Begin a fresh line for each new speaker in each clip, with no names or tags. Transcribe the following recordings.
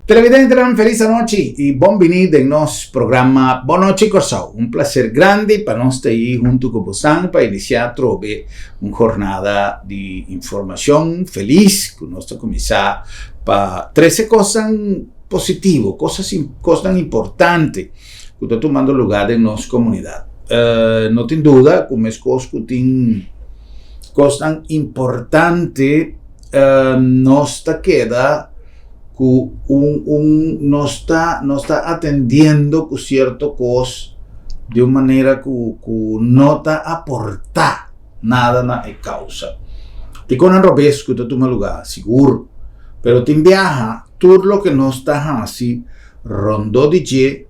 Televidentenan felis anochi y bon bini den nos programa Bon Nochi Kòrsou. Un placer grandi pa nos ta ayi hunto cu bosan pa inicia atrobe un jornada di informacion felis cu nos ta cuminsa pa trece cosnan positivo, cosnan importante cu ta tumando lugar den nos comunidad. No tin duda cu mescos cu tin cosnan importante nos ta keda ku un un nos ta nos ta atendiendo ku sierto kos di un manera ku ku no ta aportá nada na e kousa. Dikon nan robes ku ta tuma lugá? Sigur, pero tin biaha tur loke nos ta hasi rondó di dje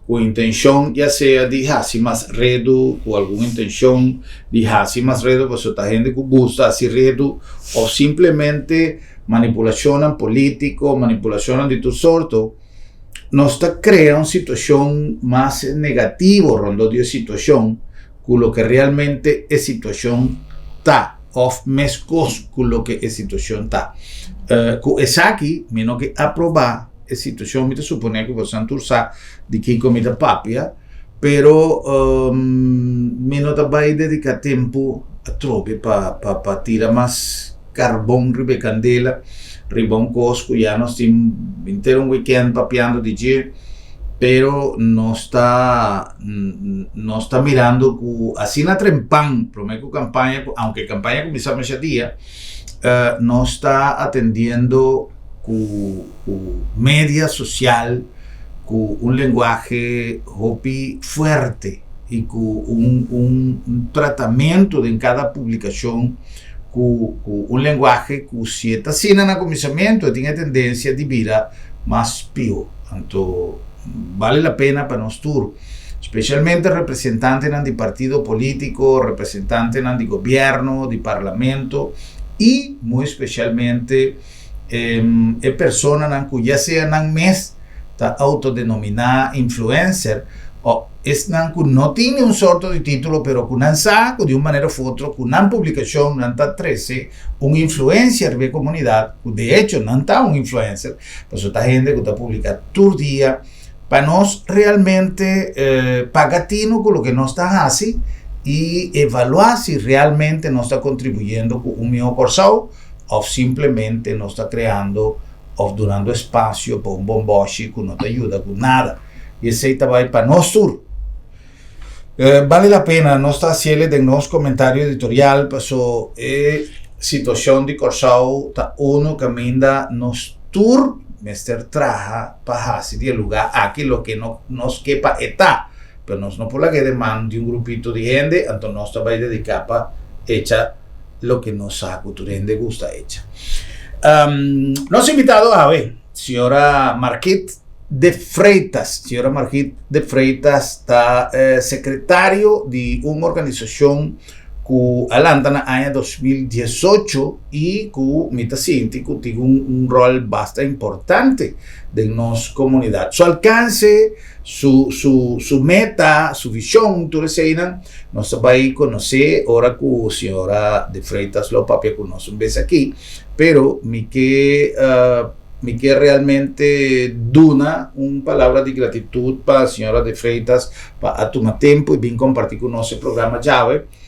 ku intenshon ya sea di hasi mas redu, ku algun intenshon di hasi mas redu pasobra ta hende ku gusta hasi redu òf simplemente manipulashonnan polítiko, manipulashonnan di tur sorto, nos ta krea un situashon mas negativo rondó di e situashon ku loke realmente e situashon ta òf meskos ku loke e situashon ta. Ku esaki mi no ke aprobá. E situacion mi ta supone cu bosan tur sa di kico mi ta papia, pero mi no ta bay dedica tempo atrobe pa pa tira mas carbon riba e candela riba un cos cu ya nos tin henter un weekend papiando di dje, pero nos ta nos ta mirando cu asina trempan prome cu campaña aunke campaña cuminsa masha dia nos ta atendiendo. Ku media sosial ku un lenguahe hopi fuerte i ku un un tratamentu den kada publikashon ku ku un lenguahe ku si e ta asina na kuminsamentu e tin e tendensia di bira mas pió. Anto bale la pena pa nos tur, spesialmente representantenan di partido polítiko, representantenan di gobièrnu, di parlamento i muy spesialmente e personanan ku ya sea nan mes ta outodenominá influencer o esnan ku no tin ni un sorto di título pero ku nan sa ku di un manera of otro ku nan publikashon nan ta trese un influensia riba e komunidat ku de echo nan ta un influencer pasobra ta hende ku ta publiká tur dia pa nos realmente paga tino ku loke nos ta hasi i evaluá si realmente nos ta kontribuyendo ku un mihó Kòrsou òf simplemente nos ta kreando òf dunando espasio pa un bombòshi ku no ta yuda ku nada. I esei ta bai pa nos tur. Bale la pena nos ta hasiel den nos komentario editorial paso e situashon di Kòrsou ta unu kaminda nos tur mester traha pa hasi di e lugá aki loke no nos ke pa e ta. Pero nos no por laga e den man di un grupito di hende, anto nos ta bai dediká pa echa loke nos sa ku tur hende gusta echa. Nos invitado awe, señora Margit de Freitas. Señora Margit de Freitas ta sekretario di un organisashon ku a lanta na aña 2018 i ku mi ta sinti ku tin un ròl basta importante den nos komunidat. Su alkanse, su su su meta, su vishon, tur eseinan nos ta bai konosé ora ku señora de Freitas lo papia ku nos un bes aki, pero mi ke mi ke realmente duna un palabra di gratitut pa señora de Freitas pa a tuma tempu i bin kompartí ku nos e programa djawe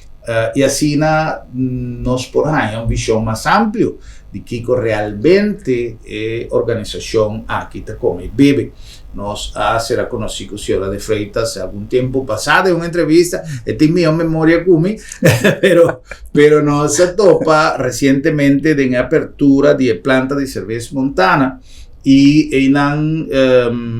i asina nos por haña un vishon mas amplio di kiko realmente e organisashon aki ta kome i bebe. Nos a sera konosí ku señora de Freitas algun tempu pasá den un entrevista. E tin mihó memoria ku mi, pero, pero nos a topa resientemente den e apertura di e planta di Cervez Montana i einan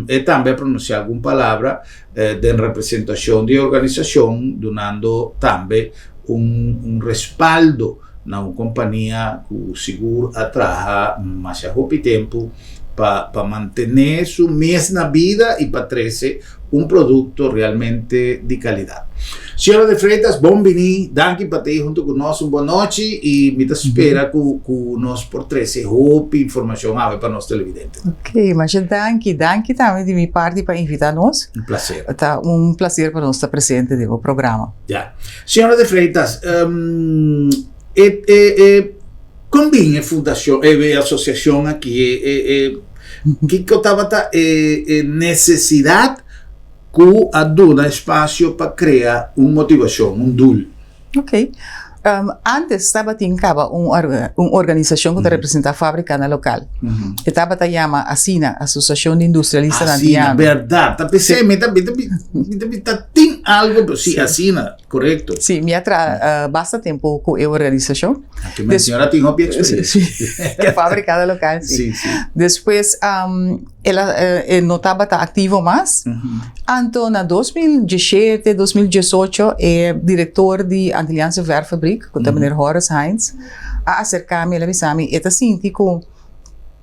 e tambe a pronunsiá algun palabra den representashon di e organisashon, dunando tambe un un respaldo na un kompania ku sigur a traha masha hopi tempu pa pa mantené su mes na bida i pa trese un produkto realmente di kalidat. Señora de Freitas, bon biní, danki pa ta ei huntu ku nos, un bon nochi i mi ta spera ku ku nos por trese hopi informashon awe pa nos televidente.
Ok, masha danki, danki tambe di mi parti pa invitá nos.
Un plaser.
Ta un plaser pa nos ta presente den bo programa.
Ya. Señora de Freitas, e e e kon bin e fundashon, e asosiashon aki, e e e. Kiko tabata e e nesesidat ku a duna espasio pa krea un motivashon, un doel?
Ok. Antes tabatin kaba un un organisashon ku ta representá fábrikanan lokal. E tabata yama asina, Asosiashon di Industrialistanan
Asina, bèrdat. Ta p'esei mi ta mi ta mi ta mi ta tin algu, pero si, asina, korekto.
Si, mi a traha basta tempu ku e organisashon.
Aki mi señora tin hopi eksperensia.
Si, ku fábrikanan lokal, si.
Si, si.
Despues El a e no tabata aktivo mas. Anto na 2017, 2018 e direktor di Antilliaanse Verffabriek, ku ta meneer Horace Heinz, a aserká mi, el a bisa mi e ta sinti ku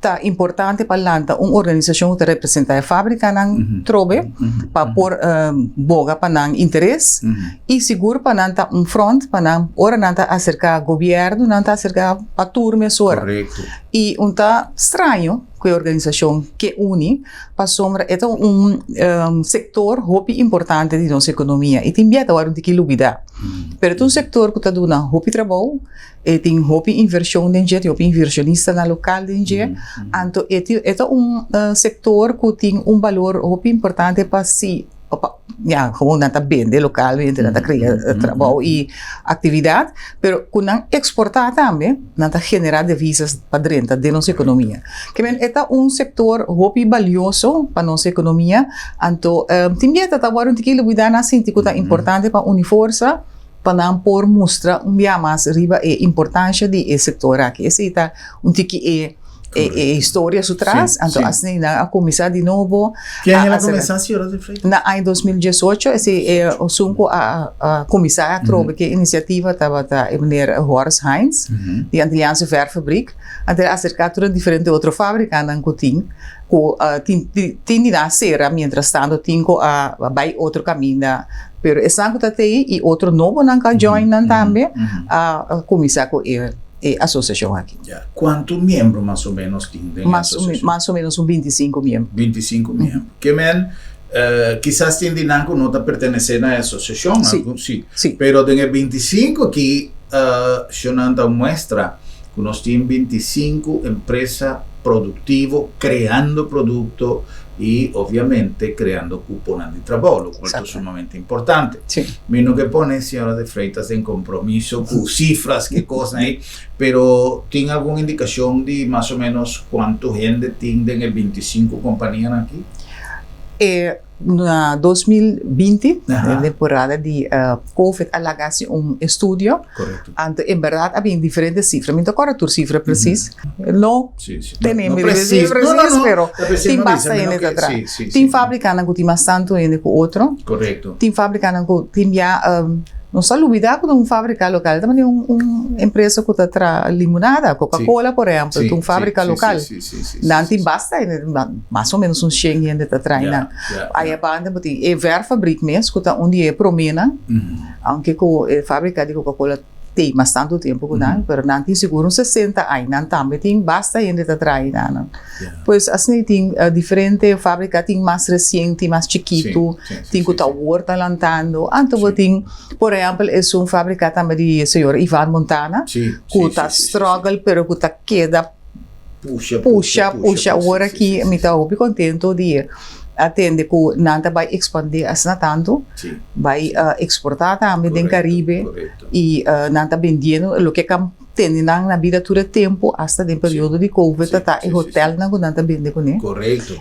ta importante pa lanta un organisashon ku ta representá e fábrikanan trobe pa por boga pa nan interes i sigur pa nan ta un front pa nan ora nan ta aserká gobièrnu nan ta aserká pa tur mesora. I un ta straño. Ku e organisashon ke uni pasobra e ta un sektor hopi importante di nos ekonomia i tin bia ta wòrdu un tiki lubidá. Pero e ta un sektor ku ta duna hopi trabou, e tin hopi invershon den dje, tin hopi invershonistanan lokal den dje. Anto e tin e ta un sektor ku tin un balor hopi importante pa si ya gewoon nan ta bende lokalmente, nan ta krea trabou i aktividat, pero ku nan eksportá tambe nan ta generá devisas pa drenta den nos ekonomia. Ke men e ta un sektor hopi balioso pa nos ekonomia, anto tin bia ta wòrdu un tiki lubidá, nan sinti ku ta importante pa uni forsa pa nan por mustra un bia mas riba e importansha di e sektor aki. Esei ta un tiki e e historia su tras, anto asina nan a kuminsá di nobo.
Ki aña el a kuminsá, señora de Freitas?
Na aña 2018, esei e esun ku a kuminsá atrobe ku e inisiativa tabata e meneer Horace Heinz di Antilliaanse Verffabriek. Anto el a aserká tur e diferente otro fábrikanan ku tin, ku tin tin di nan a sera mientras tanto tin ku a bai otro kaminda, pero esnan ku ta tei i otro nobonan ku a join nan tambe a kuminsá ku e e asosiashon aki.
Ya. Kuantu miembro mas o menos tin den e asosiashon?
Mas o menos un 25 miembro.
25 miembro. Ke men kisas tin di nan ku no ta pertenesé na e asosiashon,
Si.
algun si.
Si.
Pero den e 25 aki shonnan ta un muestra ku nos tin 25 empresa produktivo kreando produkto i obviamente kreando kuponan di trabou, lokual ta sumamente importante. Mi no ke pone señora de Freitas den kompromiso ku sifras, ke kosnan ei, pero tin algun indikashon di mas o menos kuantu hende tin den e 25 kompanianan aki?
E Na 2020, den temporada di Covid a laga hasi un estudio. Anto en berdad a bin diferente sifra. Mi no ta kòrda tur sifra presis. No tene mi presis, pero tin basta hende ta traha. Tin fabrikanan ku tin mas tantu hende ku otro. Tin fabrikanan ku tin bia nos ta lubida ku ta un fabrika lokal. Ta manera un empresa ku ta traha limonada, Coca-Cola por ehèmpel, ta un fabrika lokal. Nan tin basta hende. Mas o menos un shen hende ta trae nan. Aya banda bo tin e verfabrik mes ku ta un di e proménan, aunke ku e fabrika di Coca-Cola tei mas tantu tempu ku nan, pero nan tin sigur un 60 aña. Nan tambe tin basta hende ta trae nan. Pues asina tin diferente fabrika, tin mas resien, tin mas chikitu, tin ku ta awor ta lantando. Anto bo tin, por ehèmpel, esun fabrika tambe di señor Ivan Montana ku ta struggle pero ku ta keda.
Pusha,
pusha, pusha. Awor aki mi ta hopi contento di a tende cu nan ta bay expande asina tanto, bay exporta tambe den Caribe y nan ta bendiendo loke kan tene nan na bida tur e tempo hasta den periodo di covid ta ta e hotelnan cu nan ta bende cune.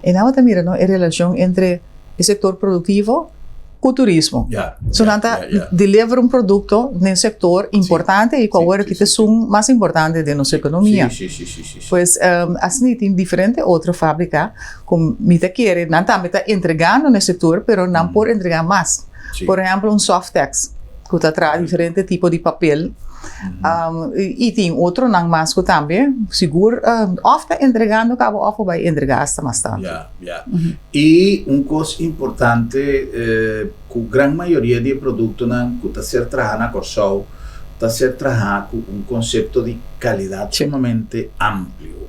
E nan bo ta mira no e relacion entre e sector productivo cu turismo. So nan ta deliver un producto den sector importante y cu awor aki ta esun mas importante den nos economia. Pues asina tin diferente otro fabrica cu mi ta kere nan tambe ta entregando na e sector pero nan por entrega mas. Por ehempel un Softex cu ta traha diferente tipo di papel y tin otronan mas cu tambe sigur of ta entregando caba of a bay entrega hasta mas tanto.
Ya. I un kos importante ku gran mayoria di e produktonan ku ta ser traha na Kòrsou ta ser traha ku un konsepto di kalidat sumamente amplio.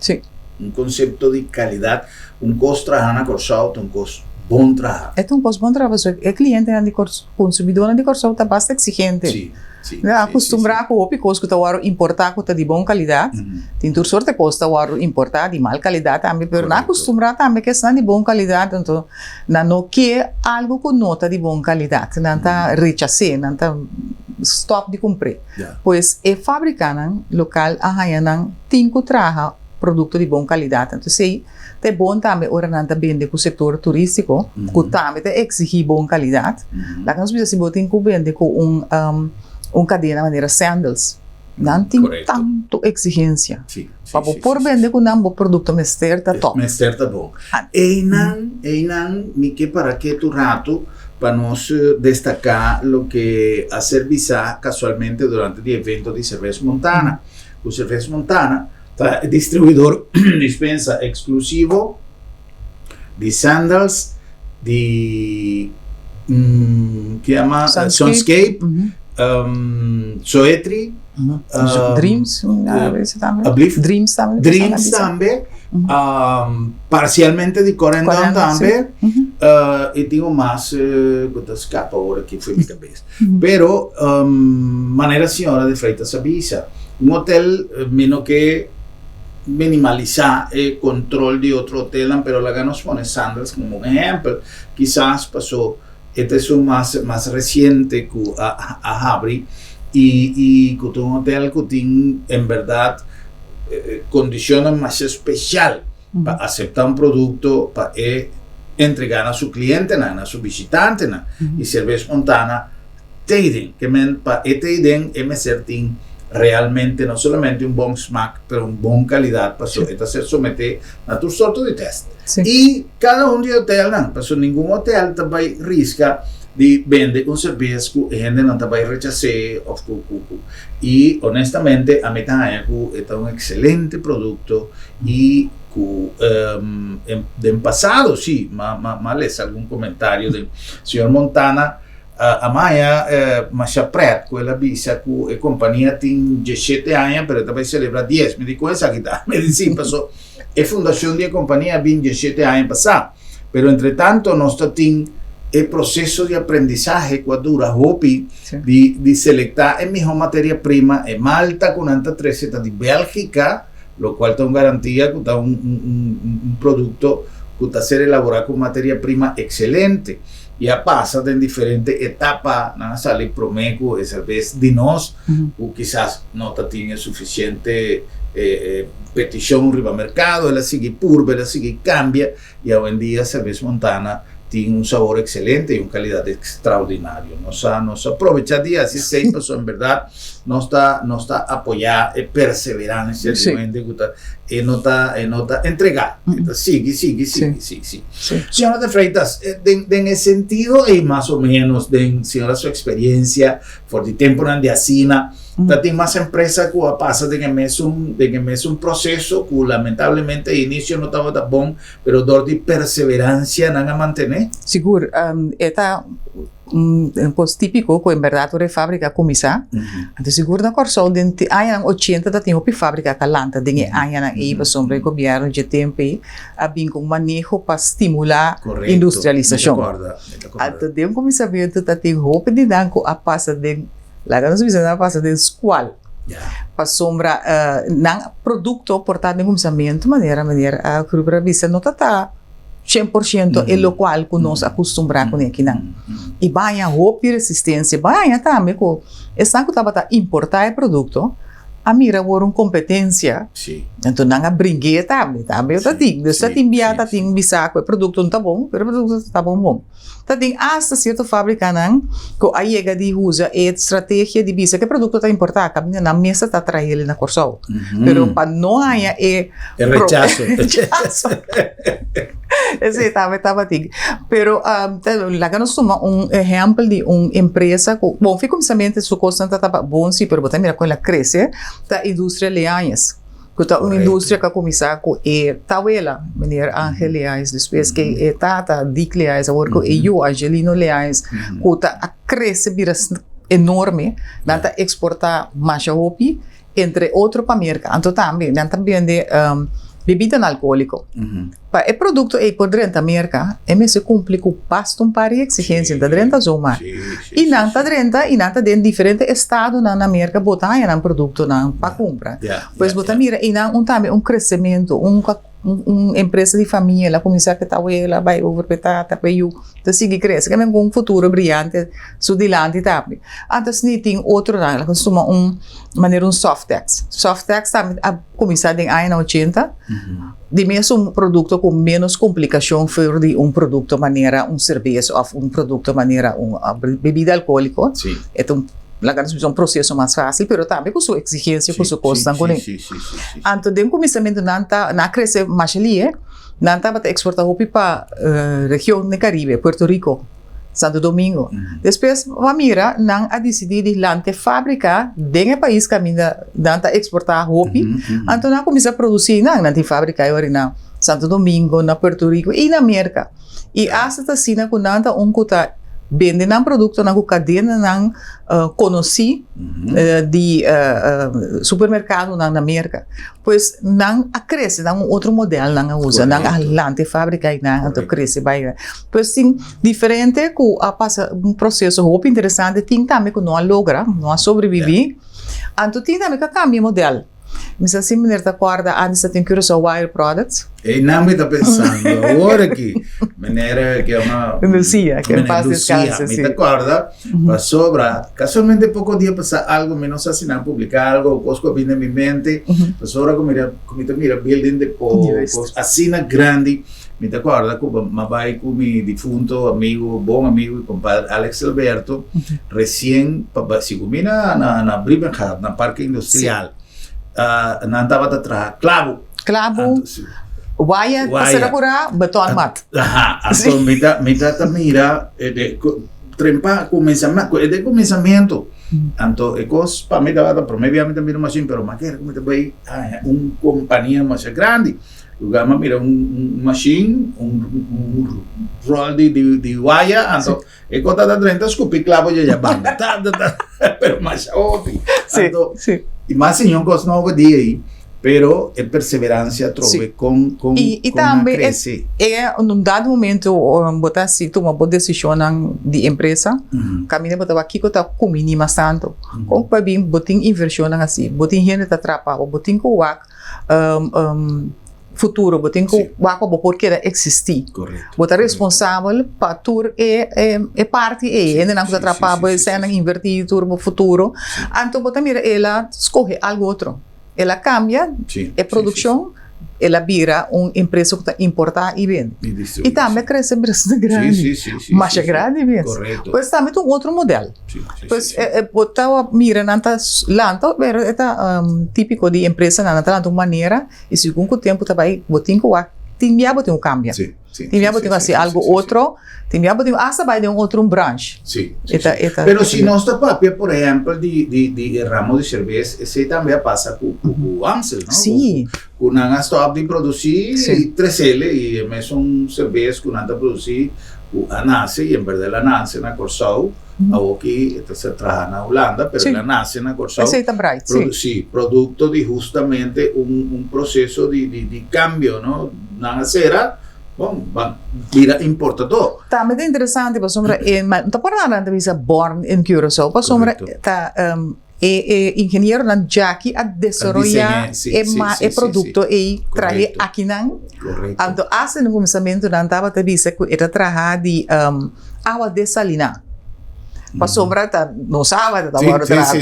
Un konsepto di kalidat, un kos traha na Kòrsou ta un kos bon traha.
E ta un kos bon traha pasobra e klientenan di Kòrsou, konsumidónan di Kòrsou ta basta eksigente.
Sí, sí,
Nan a
sí, sí,
akustumbrá
sí.
ku hopi kos ku ta wòrdu importá ku ta di bon kalidat. Tin tur sorte kos ta wòrdu importá di mal kalidat tambe, pero nan a
Korekto.
akustumbrá tambe ku esnan di bon kalidat, anto nan no ke algu ku no ta di bon kalidat. Nan ta rechas'é, nan ta stòp di kumpr'é.
Ja.
Pues e fábrikanan lokal a haña nan tin ku traha produkto di bon kalidat. Anto esei ta e bon tambe ora nan ta bende ku sektor turístiko, ku tambe ta eksigí bon kalidat. Laga nos bisa si bo tin ku bende ku un un kadena manera Sandals, nan tin
Korekto.
tantu eksigensia.
Sí, sí,
Pa bo
sí,
por
sí, sí,
bende
sí.
ku nan, bo produkto mester ta tòp.
Mester ta bon.
Ah.
Einan, einan mi ke para ketu ratu pa nos destaká loke a ser bisá kasualmente durante di evento di Cerveza Montana. Ku Cerveza Montana ta e distribuidor dispensa eksklusivo di Sandals, di ke yama
Sunscape,
Sunscape, Zoetry,
Dreams,
a blief?
Dreams tambe.
Dreams tambe, parcialmente di Corendon tambe, y tin un mas cu ta scapa awor aki for mi cabeza. Pero manera señora de Freitas a bisa, un hotel mi no ke minimalisa e control di otro hotelnan, pero laga nos pone Sandals como un ehempel, kisas paso E ta esun mas mas reciente cu a a habri y y cu ta un hotel cu tin en berdad condicionnan masha special pa acepta un producto pa e entrega na su clientenan, na su bishitantenan. Y Cervez Montana t'ei den. Ke men pa e t'ei den e mester tin realmente no solamente un bon smaak pero un bon calidad pasobra e ta ser somete na tur sorto di test. Y cada un di e hotelnan, pasobra ningun hotel ta bay risca di bende un serbes cu e hendenan ta bay rechas'é of cu cu cu. Y honestamente ami ta haña cu e ta un excelente producto y cu den pasado si m'a lesa algun comentario den señor Montana a maya masha pret cu el a bisa cu e compania tin dieshete aña pero e ta bay celebra dies. Mi di con esaki ta? Mi di si paso E fundashon di e kompania a bin dieshete aña pasá, pero entretanto nos ta tin e proseso di aprendisahe ku a dura hopi di di selektá e mihó materia prima, e malta ku nan ta trese ta di Bèlgika, lokual ta un garantia ku ta un un un produkto ku ta ser elaborá ku materia prima ekselente i a pasa den diferente etapa, nan a sali promé ku e serbes di nos ku kisas no ta tin e sufisiente petishon riba merkado, el a sigui purba, el a sigui kambia i awendia Cerveza Montana tin un sabor ekselente i un kalidat ekstraordinario. Nos a nos a probecha di hasi esei pasobra en bèrdat nos ta nos ta apoyá e perseveransia di un hende ku ta e no ta e no ta entregá, e ta sigui sigui sigui sigui sigui. Señora de Freitas, den den e sentido ei mas o menos den señora su eksperiensia For di tempunan di asina, ta tin mas empresa ku a pasa den e mesun den e mesun proseso ku lamentablemente e inisio no tabata bon, pero dor di perseveransia nan a mantené.
Sigur, e ta un kos típiko ku en bèrdat ora e fábrika a kuminsá. Anto sigur na Kòrsou den e añanan ochenta ta tin hopi fábrika ta lanta den e añanan ei pasobra e gobièrnu dje tempu ei a bin ku un maneho pa stimulá industrialisashon. Anto den kuminsamentu ta tin hopi di nan ku a pasa den, laga nos bisa nan a pasa den skual. Pasobra nan produkto por ta den kuminsamentu manera meneer Gruber a bisa no ta ta 100% e lokual ku nos a kustumbrá kuné akinan. I baña hopi resistensia, baña tambe ku esnan ku tabata importá e produkto a mira awor un kompetensia, anto nan a bring'é tambe, tambe ta tin, dus ta tin bia ta tin bisa ku e produkto no ta bon, pero e produkto ta bon bon. Ta tin asta sierto fabrikanan ku a yega di usa e strategia di bisa ku e produkto ta importá, kaminda nan mes ta trael na Kòrsou, pero pa no haña e
rechaso.
Esei tambe tabatin. Pero laga nos tuma un ehèmpel di un empresa ku, bon, fi kuminsamentu su kosnan ta tabata bon si, pero bo ta mira kon el a krese, ta Industria Leañez, ku ta un industria ku a kuminsá ku e tawela, meneer Angel Leañez, despues ku e tata Dick Leañez, awor ku e yu Angelino Leañez, ku ta a krese bira enorme, nan ta eksportá masha hopi. Entre otro pa Merka. Anto tambe nan ta bende Bebidanan alkohóliko. Pa e produkto ei por drenta Merka, e mester kumpli ku basta un par di eksigensia. Ta drenta zomaar. I nan ta drenta i nan ta den diferente estadonan na Merka bo ta haña nan produktonan pa kumpra. Pues bo ta mira einan un tambe un kresementu, un un empresa di famia el a kuminsá ku e tawela bai over ku e tata ku e yu ta sigui krese. Ke men ku un futuro briante su dilanti tambe. Anto asina tin otronan, el a tuma un manera un Softex. Softex tambe a kuminsá den añanan ochenta, di mes un produkto ku ménos komplikashon for di un produkto manera un serbes òf un produkto manera un bebida alkohóliko. E ta un, laga nos bisa, un proseso mas fásil, pero tambe ku su eksigensia, ku su kosnan kuné. Anto den kuminsamentu nan ta, nan a krese masha lihe, nan tabata eksportá hopi pa region den Karibe, Puerto Rico. Santo Domingo. Despues bo a mira nan a disidí di lanta e fábrika den e pais kaminda nan ta eksportá hopi. Anto nan a kuminsá produsí nan. Nan tin fábrika ei na Santo Domingo, na Puerto Rico i na Merka. I asta ta asina ku nan ta un ku ta bende nan produktonan ku kadenanan konosí di supermerkadonan na Merka. Pues nan a crece, nan un otro model nan a usa, nan a lanta e fabrica y nan a crece bay. Pues tin diferente cu a pasa un proceso hopi interesante, tin tambe cu no a logra, no a sobrevivi, anto tin tambe cu a cambia e model. Mi sa si meneer ta corda antes ta tin Curaçao Wire Products.
Einan mi ta pensando awor aki, meneer ke yama
Lucia, ke en paz descanse,
si. Mi ta corda pasobra casualmente poco dia pasa algo mi no sa si nan publica algo o cos cu a bini na mi mente, pasobra cu mi cu mi ta mira building de po cos asina grandi, mi ta corda cu mi a bay cu mi difunto amigo, bon amigo y compadre Alex Alberto, recien pa bay sigur mi na na Brievengat na parke industrial, nan tabata traha clavo.
Klabu, waya pa sera kurá, beton mat.
Aha, anto mi ta mi ta ta mira e de trempa kuminsamentu, e de kuminsamentu. Anto e kos pa mi tabata promé bia mi ta mira mashin, pero mi a kere ku mi ta bai haña un kompania masha grandi. Lugar mi a mira un un mashin, un un ròl di di di waya, anto e kos tabata drenta skupi klabu dje banda, ta ta ta, pero masha hopi. Anto i mas siña un kos nobo di ei. Pero e perseverancia atrobe con con
I
con a
tambe e
crece.
e un dado momento bo ta hasi tuma bo decisionnan di empresa caminda bo ta wak kico ta cumini mas tanto. Con pa bin bo tin inversionnan asi, bo tin hende ta trapa bo, bo tin cu wak futuro, bo tin cu wak pa bo por keda existi. Bo ta responsabel pa tur e e parti ey, hendenan cu ta trapa bo, esnan inverti tur bo futuro. Anto bo ta mira el a scoge algo otro. El a cambia e produccion, el a bira un empresa cu ta importa y bende. Y tambe a crece empresa grandi, masha grandi mes. Pues tambe ta un otro model. Pues bo ta mira nan ta lanta, pero e ta tipico di empresanan, nan ta lanta un manera y segun cu tempo ta bay bo tin cu wak, tin bia bo tin cu cambia. Tin bia bo tin cu haci algo otro, tin bia bo tin cu hasta bay den un otro branch.
Sí, sí, sí. Pero si nos ta papia, por ehempel, di, di, di e ramo di cervez, esey tambe a pasa cu, cu, cu Amstel, no?
Sí.
Cu, cu nan a stop di produci
Sí.
tresele y e mesun cervez cu nan ta produci cu a nace, y en berdad el a nace na Corsou, awoki e ta ser traha na Hulanda, pero
Sí.
el a nace na Corsou.
Esey ta bright, sí.
Produci, producto di justamente un, un proceso di, di, di cambio, no? Nan a cera, bon, ban bira importador.
Tambe ta interesante pasobra e ma no ta por nada nan ta bisa born in Curaçao pasobra ta e e ingenieronan djaki a desaroya e ma e produkto ei trahe akinan anto asta den kuminsamentu nan tabata bisa ku e ta traha di awa desaliná pasobra ta nos awa ta wòrdu traha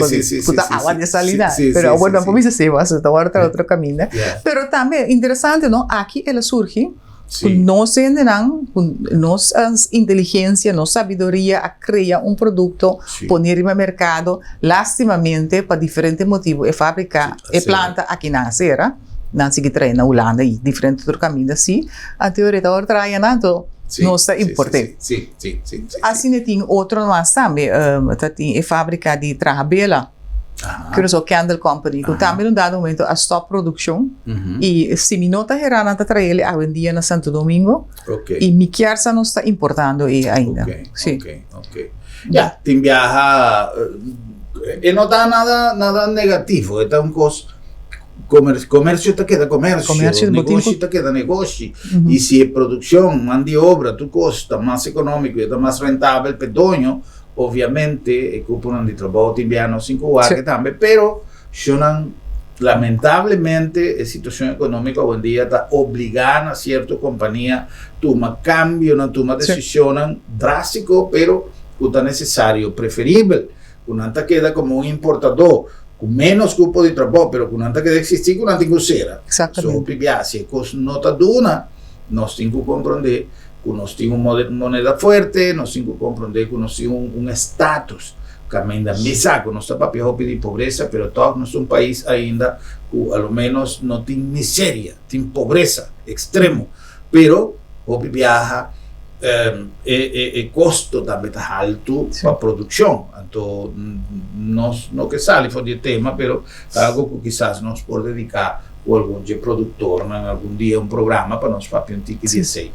ku ta awa desaliná pero awor nan por bisa si pasobra ta wòrdu traha otro kaminda pero tambe interesante no aki el a surgi. Ku nos hendenan, ku nos inteligensia, nos sabiduria a krea un produkto, pone riba merkado. Lastimamente, pa diferente motibu e fabrika, e planta aki nan a sera, nan sigui trae na Hulanda i diferente otro kaminda si. Anto e ora ta trae nan, anto nos ta import'é. Asina tin otro mas tambe, ta tin e fabrika di traha bela. Curaçao Candle Company, ku tambe na un dado momento a stop produkshon i si mi no ta hera nan ta trae el awendia na Santo Domingo i mi kier sa nos ta importando e ainda.
Si. Ya, tin biaha e no ta nada nada negativo, e ta un kos. Comer, comercio ta keda comercio,
Comercio, bo tin
negoshi
ku
ta keda negoshi. Y si e produccion, man di obra, tur cos ta mas economico y ta mas rentabel p'e doño, obviamente e cuponan di trabou tin bia no sin cu wak tambe, pero shonan lamentablemente e situacion economico awendia ta obliga na cierto compania tuma cambionan, tuma decisionnan drastico, pero cu ta necesario, preferibel cu nan ta keda como un importador cu menos cupo di trabou, pero cu nan ta keda existi cu nan tin cu cera. So hopi bia si e cos no ta duna, nos tin cu comprende cu nos tin un moneda fuerte, nos tin cu comprende cu nos tin un estatus caminda mi sa cu nos ta papia hopi di pobresa, pero toch nos ta un pais ainda cu a lo menos no tin miseria, tin pobresa extremo, pero hopi biaha e costo tambe ta halto pa produccion, anto nos no ke sali for di e tema, pero ta algo cu kisas nos por dedica cu algun dje productornan algun dia un programa pa nos papia un tiki di esey.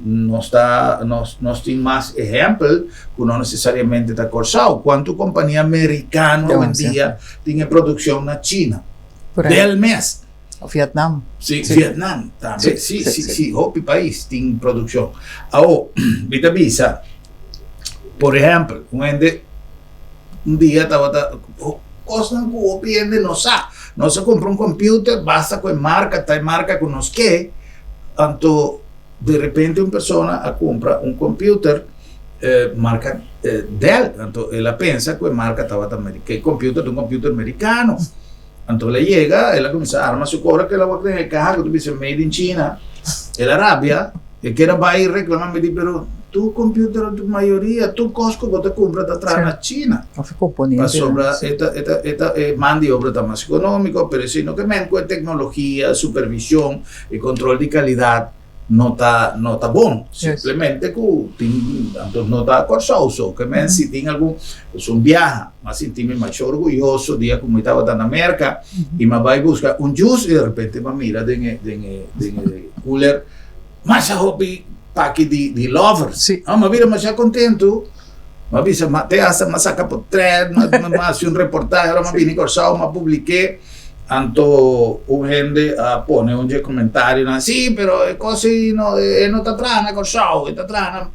Nos ta nos nos tin mas ehempel cu no necesariamente ta Corsou. Cuanto compania mericano awendia tin e produccion na China? Dell mes.
Vietnam.
Si, Vietnam tambe. Si, si, si, hopi pais tin produccion. Awo, mi ta bisa, por ehempel, un hende un dia tabata kosnan ku hopi hende no sa. Nos a kumpra un computer, basta ku e marka ta e marka ku nos ke, anto de repente un persona a kumpra un computer marka Dell, anto el a pensa ku e marka tabata ku e computer ta un computer merikano. Anto el a yega, el a kuminsá arma su kos, ora ku el a wak den e kaha ku ta bisa made in China, el a rabia, e kier a bai reklamá, mi di, pero tur computer, tur mayoria, tur kos ku bo ta kumpra ta traha na China.
Of e komponente.
Pasobra e ta, e ta, e ta, e man di obra ta mas ekonómiko, pero esei no ke men ku e teknologia, supervishon, e kontrol di kalidat no ta no ta bon. Simplemente ku tin anto no ta Kòrsou so ke men si tin algun un biaha m'a sinti mi masha orguyoso dia ku mi tabata na Merka i m'a bai buska un juice i derepente m'a mira den e den e den e cooler masha hopi paki di di lovers. M'a bira masha kontentu m'a bisa te hasta m'a saka potrèt m'a hasi un reportahe ora m'a bini Kòrsou m'a publik'é. Anto un hende a pone un dje comentarionan, sí, pero e cos ei no, e no ta traha na Corsou, e ta traha na.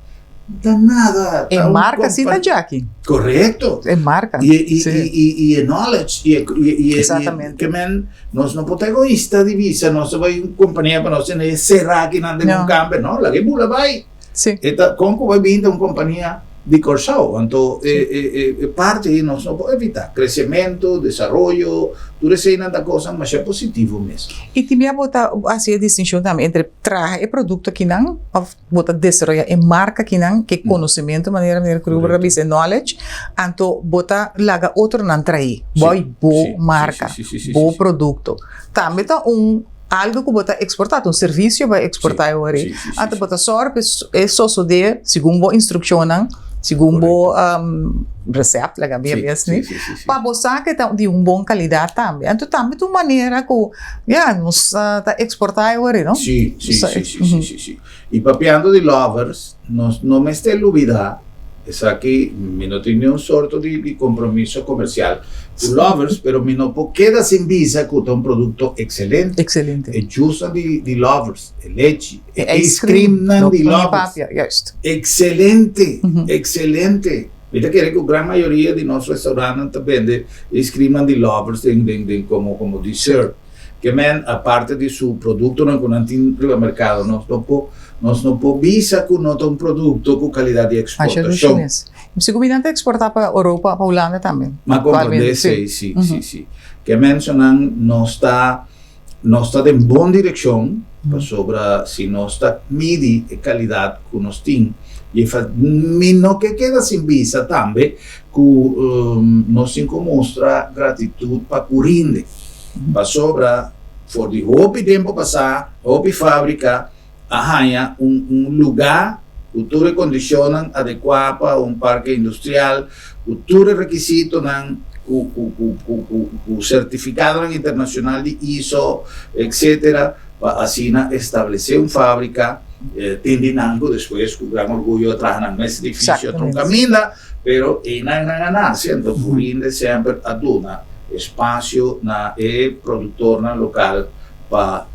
Ta nada.
E marca sí ta djaki.
Correcto.
E marca.
I e, i, i, i, i e knowledge, i e, i, i,
Exactamente.
Ke men, nos no por ta egoista di bisa, nos ta bai un compania pa nos tene cerra akinan den un kamber, no, laga e bula bai.
Sí.
E ta, kon ku bai bin ta un kompania di Kòrsou, anto e e e e parti ei nos no por evitá. Kresementu, desaroyo, tur eseinan ta kosnan masha positivo mes.
I tin bia bo ta hasi e distinshon tambe entre traha e produkto akinan òf bo ta desaroyá e marka akinan ku e konosementu manera meneer Kruger ta bisa e knowledge, anto bo ta laga otronan traí bo bo marka, bo produkto. Tambe ta un. Algo ku bo ta eksportá, ta un servisio bo a eksportá e ora ei. Anto bo ta sòru pa e sosodé segun bo instrukshonnan, segun bo resèpt, laga mi a asina, pa bo sa ku e ta di un bon kalidat tambe. Anto tambe ta un manera ku, ya, nos ta eksportá e ora ei, no?
Sí, sí, sí, sí, sí, sí, sí. I papiando di lovers, nos no mester lubidá Esaki mi no tin niun sorto di di compromiso comercial cu Lovers, pero mi no por keda sin bisa cu ta un producto excelente.
Excelente.
E juicenan di di Lovers, e lechi, e ice creamnan di Lovers.
Papia, juist.
Excelente, excelente. Mi ta kere cu gran mayoria di nos restaurantnan ta bende ice creamnan di Lovers den den den como como dessert. Ke men aparte di su produktonan ku nan tin riba merkado nos no por nos no por bisa ku no ta un produkto ku kalidat di eksportashon.
Sigur mi nan ta eksportá pa Europa, pa Hulanda tambe.
M'a komprendé esei, si, si, si. Ke men sonan nos ta nos ta den bon direkshon pasobra si nos ta midi e kalidat ku nos tin i e mi no ke keda sin bisa tambe ku nos tin ku mustra gratitut pa ku rinde. Pasobra for di hopi tempu pasá hopi fábrika a haña un un lugá ku tur e kondishonnan adekuá pa un parke industrial, ku tur e rekisitonan, ku ku ku ku ku ku sertifikadonan internashonal di ISO, etsetera, pa asina establesé un fábrika. Tin di nan ku despues ku gran orguyo a traha nan mes edifisio otro kaminda, pero einan nan a nase, anto Curinde semper a duna. espasio na e produktornan lokal pa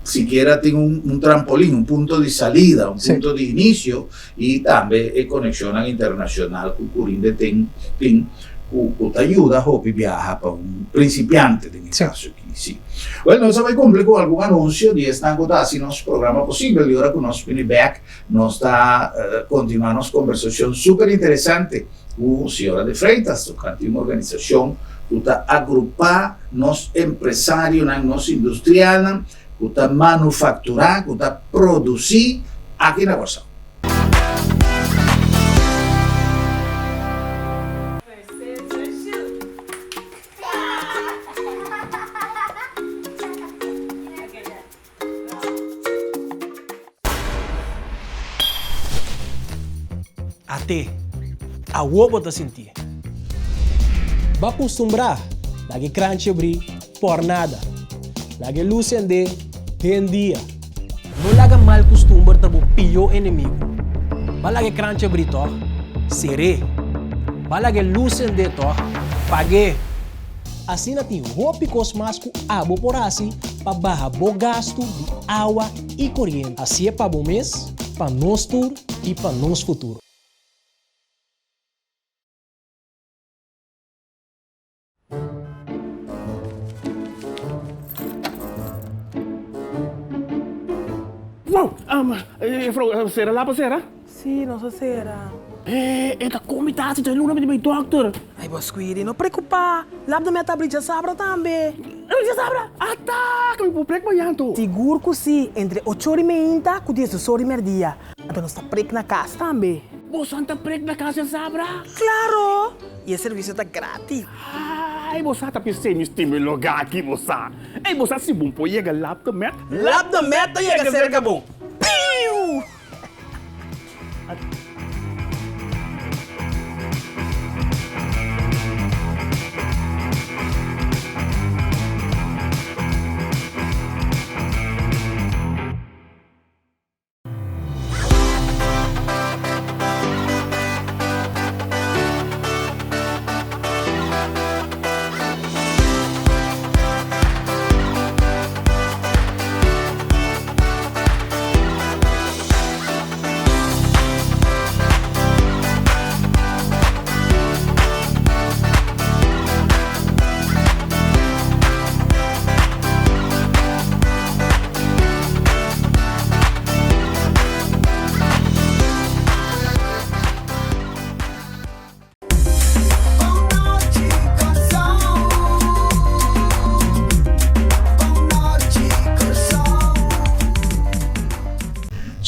sikiera tin un trampolin, un punto di salida, un punto di inisio i tambe e konekshonnan internashonal ku Curinde tin tin ku ku ta yuda hopi biaha pa un prinsipiante den e kaso aki. Si. Wèl, nos a bai kumpli ku algun anunsio di esnan ku ta hasi nos programa posibel i ora ku nos bini bèk nos ta kontinuá nos kombersashon super interesante ku señora De Freitas tokante un organisashon ku ta agrupá nos empresarionan, nos industrialnan ku ta manufakturá, ku ta produsí aki na Kòrsou.
At'é, awor bo ta sintié. Bo a kustumbrá laga e kranchi abrí por nada. Laga e lus sendé den dia. No laga mal kustumber ta bo pió enemigu. Bo a laga e kranchi abrí tòg? Ser'é. Bo a laga e lus sendé tòg? Pag'é. Asina tin hopi kos mas ku abo por hasi pa baha bo gastu di awa i koriente. Hasié pa bo mes, pa nos tur i pa nos futuro.
Wow! Juffrouw, sera lapa sera?
Sí, nos a sera.
E, e ta komi ta hasi djaluna mi di bai dòkter.
Ai bo Squiri, no preokupá. Lap de mi a ta abri djasabra tambe.
Abri djasabra? Ata! Ku mi por prek mañan anto.
Sigur ku sí, entre ocho ora i meinta ku diesdos ora i mèrdia. Anto nos ta prek na kas tambe.
Boso ta prek na kas djasabra?
Klaro! I e servisio ta gratis.
Ai, bo sa ta pis'é mi stima e lugá aki, bo sa. Ei, bo sa si bon por yega Lap de Met?
Lap de Met ta yega serka bo. Piu!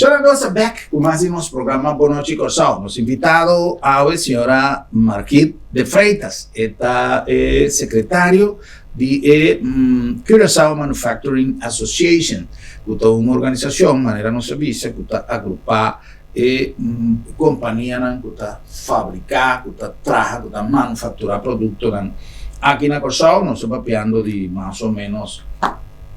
Señora nos ta bek ku mas di nos programa Bon Nochi Kòrsou. Nos invitado awe señora Margit de Freitas. E ta e sekretario di e Curaçao Manufacturing Association, ku ta un organisashon, manera nos a bisa, ku ta agrupá e kompanianan ku ta fabriká, ku ta traha, ku ta manufakturá produktonan aki na Kòrsou. Nos ta papiando di mas o ménos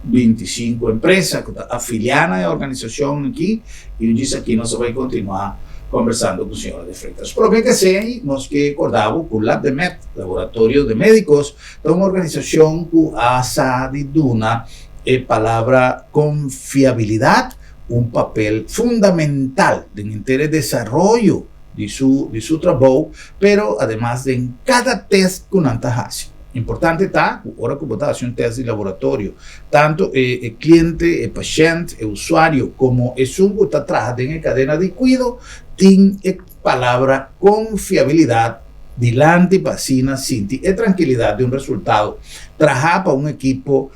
25 empresa ku ta afiliá na e organisashon aki i djis aki nos ta bai kontinuá kombersando ku señora De Freitas. Promé ke esei nos ke korda bo ku Labdemed, Laboratorio de Médicos, Ta un organisashon ku a sa di duna e palabra konfiabilidat un papel fundamental den henter e desaroyo di su di su trabou, pero ademas den kada test ku nan ta hasi. Importante ta ku ora ku bo ta hasi un test di laboratorio, tantu e e kliente, e pashènt, e usuario komo esun ku ta traha den e kadena di kuido tin e palabra konfiabilidat dilanti pa asina sinti e trankilidat di un resultado. Traha pa un ekipo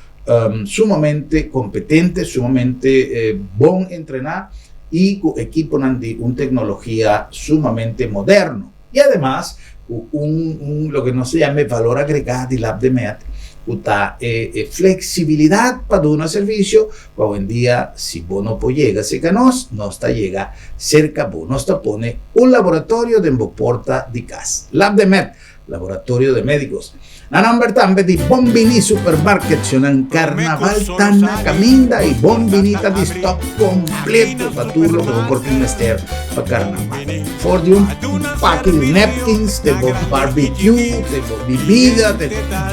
sumamente kompetente, sumamente bon entrená i ku ekiponan di un teknologia sumamente moderno. I ademas ku un un loke nos ta yama e valor agregá di Labdemed ku ta e e fleksibilidat pa duna servisio ku awendia si bo no por yega serka nos, nos ta yega serka bo. Nos ta pone un laboratorio den bo porta di kas. Labdemed. Laboratorio de Médicos. Na nomber tambe di Bon Bini Supermarket, shonnan Carnaval ta na caminda y Bon Bini ta di stock completo pa tur loke bo por tin mester pa Carnaval. For di un paki di napkins, te bo barbecue, te bo bibida, te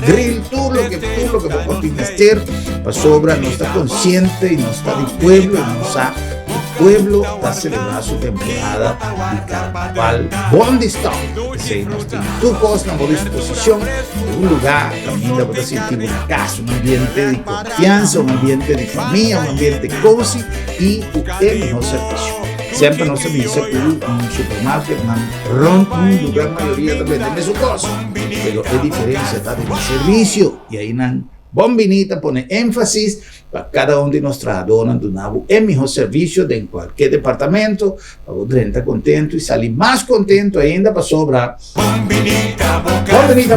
grill, tur loke tur loke bo por tin mester pasobra nos ta consciente y nos ta di pueblo y nos sa cu pueblo ta celebra su temporada di Carnaval bon di stock. P'esei nos tin tur kos na bo disposishon den un lugá kaminda bo ta sinti bo na kas, un ambiente di konfiansa, un ambiente di famia, un ambiente kosi i ku e mihó servisio. Semper nos ta bisa ku un supermarketnan rònt mundu gran mayoria ta bende mesun kos, pero e diferensia ta den e servisio i ainan Bon Biní ta pone énfasis Pa kada un di nos trahadónan duna bo e mihó servisio den kualke departamento, pa bo drenta kontentu i sali mas kontentu ainda pasobra Bon bini ta bo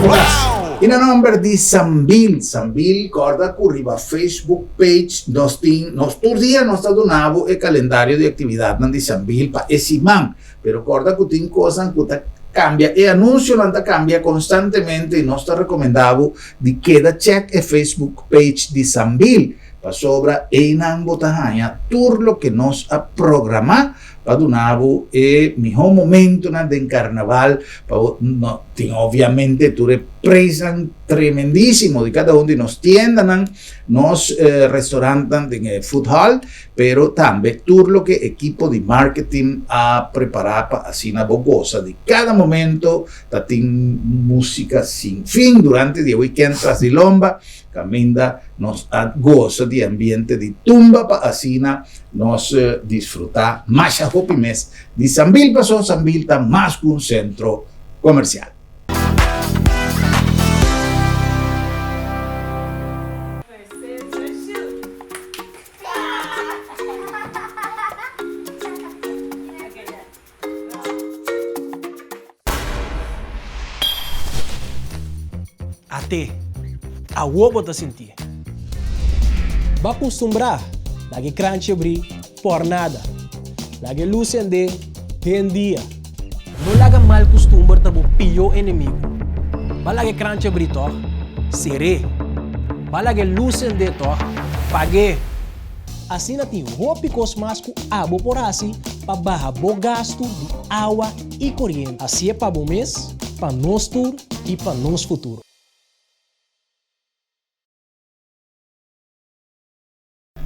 kas! I na nòmber di Sambil, Sambil kòrda ku riba Facebook page nos tin, nos tur dia nos ta duna bo e kalendario di aktividatnan di Sambil pa e siman. Pero kòrda ku tin kosnan ku ta kambia, e anunsionan ta kambia konstantemente i nos ta rekomendá bo di keda chèk e Facebook page di Sambil, pasobra einan bo ta haña tur loke nos a programá pa duna bo e mihó momentonan den karnaval pa bo no tin obviamente tur e preisnan tremendísimo di kada un di nos tiendanan, nos restaurantnan den e food hall. Pero tambe tur loke ekipo di marketing a prepará pa asina bo gosa di kada momento. Ta tin músika sin fin durante di e wikènt tras di lomba, kaminda nos a gosa di ambiente di tumba pa asina nos disfrutá masha hopi mes di Sambil paso Sambil ta mas ku un sentro komersial.
At'é, awor bo ta sintié. Bo a kustumbrá laga e kranchi abrí por nada. Laga e lus sendé den dia. No laga mal kustumber ta bo pió enemigu. Bo a laga e kranchi abrí tòg? Ser'é. Bo a laga e lus sendé tòg? Pag'é. Asina tin hopi kos mas ku abo por hasi pa baha bo gastu di awa i koriente. Hasié pa bo mes, pa nos tur i pa nos futuro.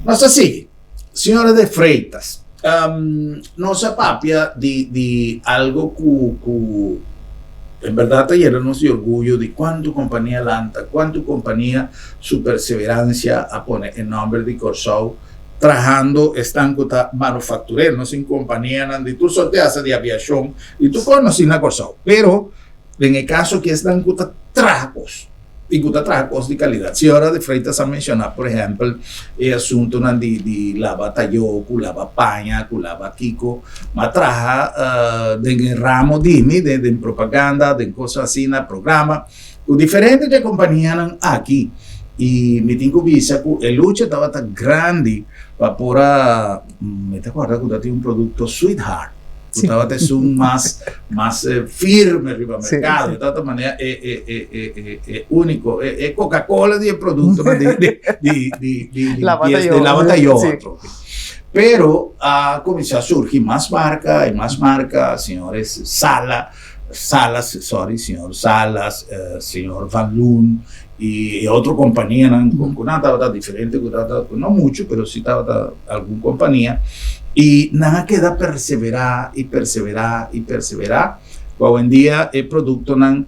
Nos ta sigui. Señora de Freitas, nos a papia di di algo ku ku en berdad ta yena nos di orguyo di kuantu kompania lanta, kuantu kompania su perseveransia a pone e nòmber di Kòrsou trahando esnan ku ta manufakturero. Nos tin kompanianan di tur sorte hasta di aviashon di tur kos nos tin na Kòrsou. Pero den e kaso aki esnan ku ta traha kos. i ku ta traha kos di kalidat. Señora de Freitas a menshoná, por ehèmpel, e asuntunan di di laba tayó, ku laba paña, ku laba kiko. Ma traha den e ramo di mi, den den propaganda, den kos asina, programa, ku diferente di e kompanianan aki. I mi tin ku bisa ku e lucha tabata grandi pa por a, mi ta kòrda ku tabatin un produkto Sweetheart. Ku tabata esun mas mas firme riba merkado. E tabata manera e e e e e e úniko, e e Coca-Cola di e produktonan di di di di di limpiesa, di lava tayó atrobe. Pero a kuminsá surgi mas marka i mas marka, señores Sala, Salas, sorry, señor Salas, señor Van Loon i e otro kompanianan ku nan tabata diferente ku tabata, no muchu, pero si tabata algun kompania i nan a keda perseverá i perseverá i perseverá ku awendia e produktonan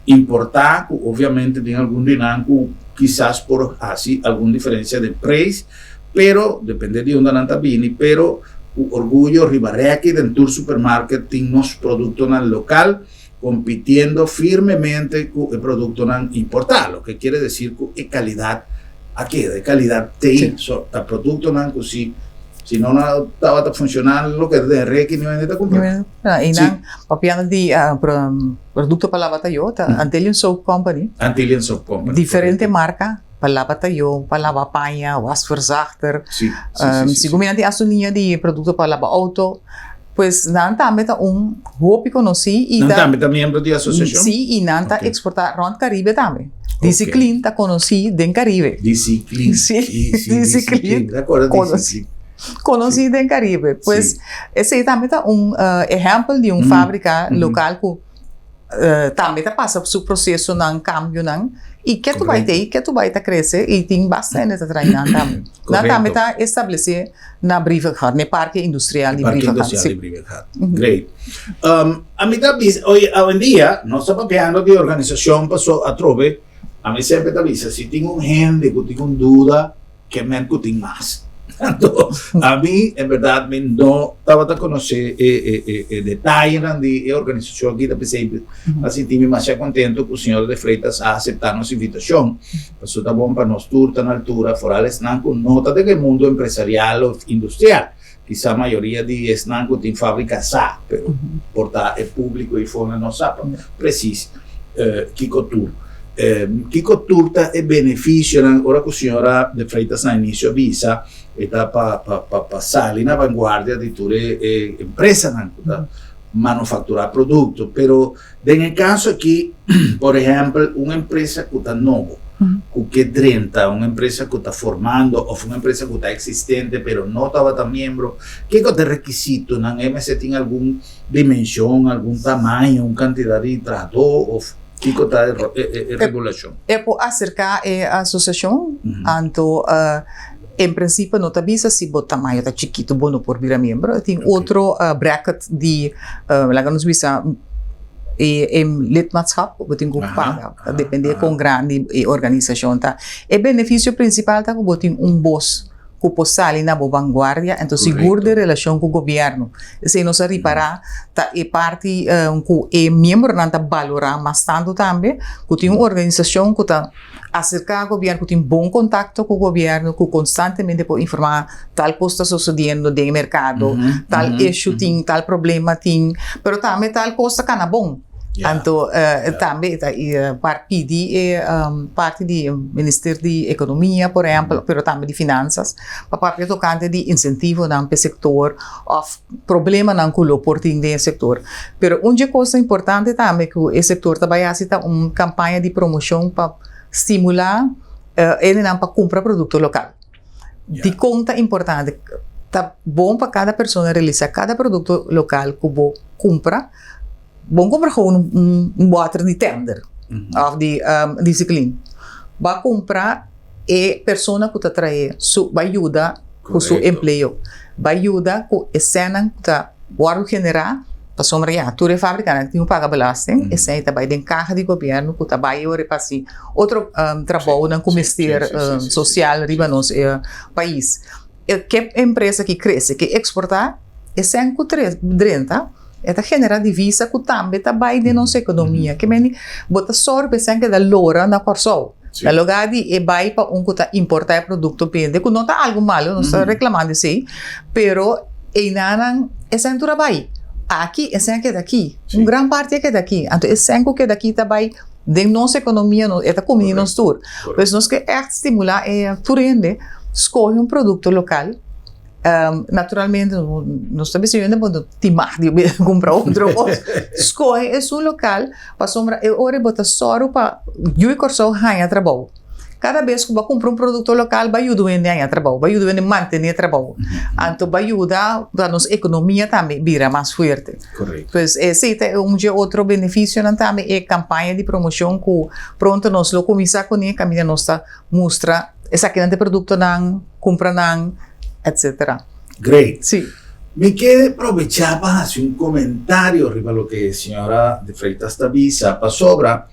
importá ku obviamente tin algun di nan ku kisas por hasi algun diferensia den preis pero depende di unda nan ta bini pero ku orguyo riba rèki den tur supermarket tin nos produktonan lokal compitiendo firmemente cu e productonan importa, loke kiere decir cu e calidad a keda, e calidad t'ey. So, ta productonan cu si, si no na tabata funciona loke ta den reki niun hende ta cumpra.
Y nan, papiando di producto pa laba tayo, ta Antillean Soap Company.
Antillean Soap Company.
Diferente marca pa laba tayo, pa laba paña, wasverzachter. Segun mi nan tin hasta un liña di producto pa laba auto. Pues nan tambe ta un hopi konosí i
Nan
ta
tambe ta miembro di asosiashon?
Sí, i nan ta eksportá rònt Karibe tambe. DC Clean ta konosí den Karibe.
DC Clean.
Sí,
Sí,
DC Clean.
Te acorda DC
Konosí.
Clean.
Konosí den Karibe. Pues esei tambe ta un ehèmpel di un fábrika lokal ku Tambe ta pasa su procesonan, cambionan y ke tu bay tey, ke tu bay ta crece y tin basta hende ta trae nan tambe. Nan tambe ta establece na Brievengat, na e parke industrial di
Parke
Brievengat.
industrial di Brievengat. Great. Ami ta bisa, oye, awendia nos ta papiando di organisacion paso atrobe, ami semper ta bisa si tin un hende cu tin un duda, Ke men ku tin mas. Anto, ami en bèrdat mi no tabata konosé e e e e detayenan di e organisashon aki, ta p'esei a sinti mi masha kontentu ku señor De Freitas a aseptá nos invitashon, pasobra ta bon pa nos tur ta na altura, foral esnan ku no ta den e mundu empresarial òf industrial. Kisa mayoria di esnan ku tin fábrika sa, pero por ta e públiko ei for no sa presis kiko tur. Kiko tur ta e benefisionan? Ora ku señora De Freitas na inisio a bisa e ta pa pa sali na vanguardia di tur e empresanan ku ta manufakturá produkto, pero Den e kaso aki, por ehèmpel, un empresa ku ta nobo, ku ke drenta, un empresa ku ta formando òf un empresa ku ta eksistente pero no tabata miembro, kiko ta e rekisitonan? E mester tin algun dimenshon, algun tamaño, un kantidat di trahadó òf kiko ta e regulashon?
E por aserká e asosiashon, anto en prinsipio no ta bisa si bo tamaño ta chikitu bo no por bira miembro. Tin otro bracket di laga nos bisa e e lidmaatschap ku bo tin ku paga ta depende kon grandi e organisashon ta. E benefisio prinsipal ta ku bo tin un bos ku por sali na bo vanguardia enton sigur den relashon ku gobièrnu. Esei nos a ripará ta e parti ku e miembronan ta balorá mas tantu tambe ku tin un organisashon ku ta Aserká gobièrnu ku tin bon kontakto ku gobièrnu ku konstantemente por informá tal kos ta sosodiendo den e merkado, tal issue tin, tal problema tin, pero tambe tal kos ta kana bon. Anto tambe ta pidi e parti di Minister di Ekonomia por ehèmpel, pero tambe di Finansas pa papia tokante di insentivonan pa e sektor òf problemanan ku lo por tin den e sektor. Pero un dje kosnan importante tambe ku e sektor ta bai hasi ta un kampaña di promoshon pa stimulá hendenan pa kumpra produkto lokal. Dikon ta importante? Ta bon pa kada persona realisá kada produkto lokal ku bo kumpra, bo no kumpra gewoon un bòter di tender òf di Disiclin. Bo a kumpra e persona ku ta trae su bai yuda ku su empleo, bai yuda ku e sènnan ku ta wòrdu generá, pasobra ya tur e fábrikanan tin ku paga belasting, esei ta bai den kaha di gobièrnu ku ta bai ora pa hasi otro trabounan ku mester sosial riba nos pais. Ke empresa ki krese, ke eksportá, e sèn ku drenta e ta generá divisa ku tambe ta bai den nos ekonomia. Ke meni bo ta sòru pa e sèn keda lora na Kòrsou. Na lugá di e bai pa un ku ta importá e produkto bende, ku no ta algu malu, nos ta reklamando esei, pero einanan e sèn tur a bai. Aki e sèn a keda aki, un gran parti a keda aki. Anto e sèn ku keda aki ta bai den nos ekonomia, e ta kumini nos tur. Pues nos ke ègt stimulá e tur hende skohe un produkto lokal. Naturalmente nos ta bisa hende bo no tin mag di kumpra otro kos. Skohe esun lokal pasobra e ora bo ta sòru pa yu di Kòrsou haña trabou. Kada bes ku bo a kumpra un produkto lokal bo a yuda un hende haña trabou, bo a yuda un hende mantené trabou. Anto bo a yuda pa nos ekonomia tambe bira mas fuerte. Pues esei ta un dje otro benefisionan tambe e kampaña di promoshon ku pronto nos lo kuminsá kuné kaminda nos ta mustra esakinan ta e produktonan, kumpra nan, etcetera.
Great.
Sí.
Mi ke probechá pa hasi un komentario riba loke señora De Freitas ta bisa, pasobra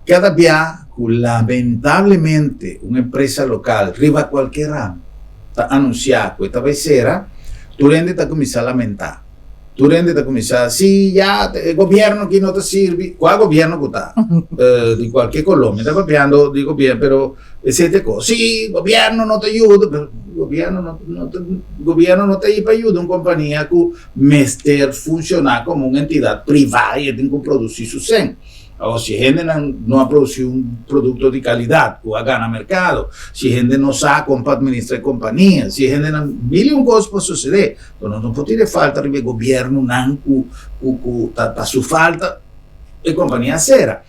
kada bia ku lamentablemente un empresa lokal riba kualke ramo ta anunsiá ku e ta bai sera, tur hende ta kuminsá lamentá. Tur hende ta kuminsá, sí, ya, e gobièrnu aki no ta sirbi. Kua gobièrnu ku ta? Di kualke koló. Mi ta papiando di gobièrnu, pero esei ta e kos. Sí, gobièrnu no ta yuda, pero gobièrnu no no ta gobièrnu no ta ei pa yuda un kompania ku mester funshoná komo un entidat privá i e tin ku produsí su sèn. Awor si hendenan no a produsí un produkto di kalidat ku a gana merkado, si hende no sa kon pa administra e kompania, si hendenan mil i un kos por susedé. Enton nos no por tira e falta riba e gobièrnunan ku ku ku ta ta su falta e kompania a sera.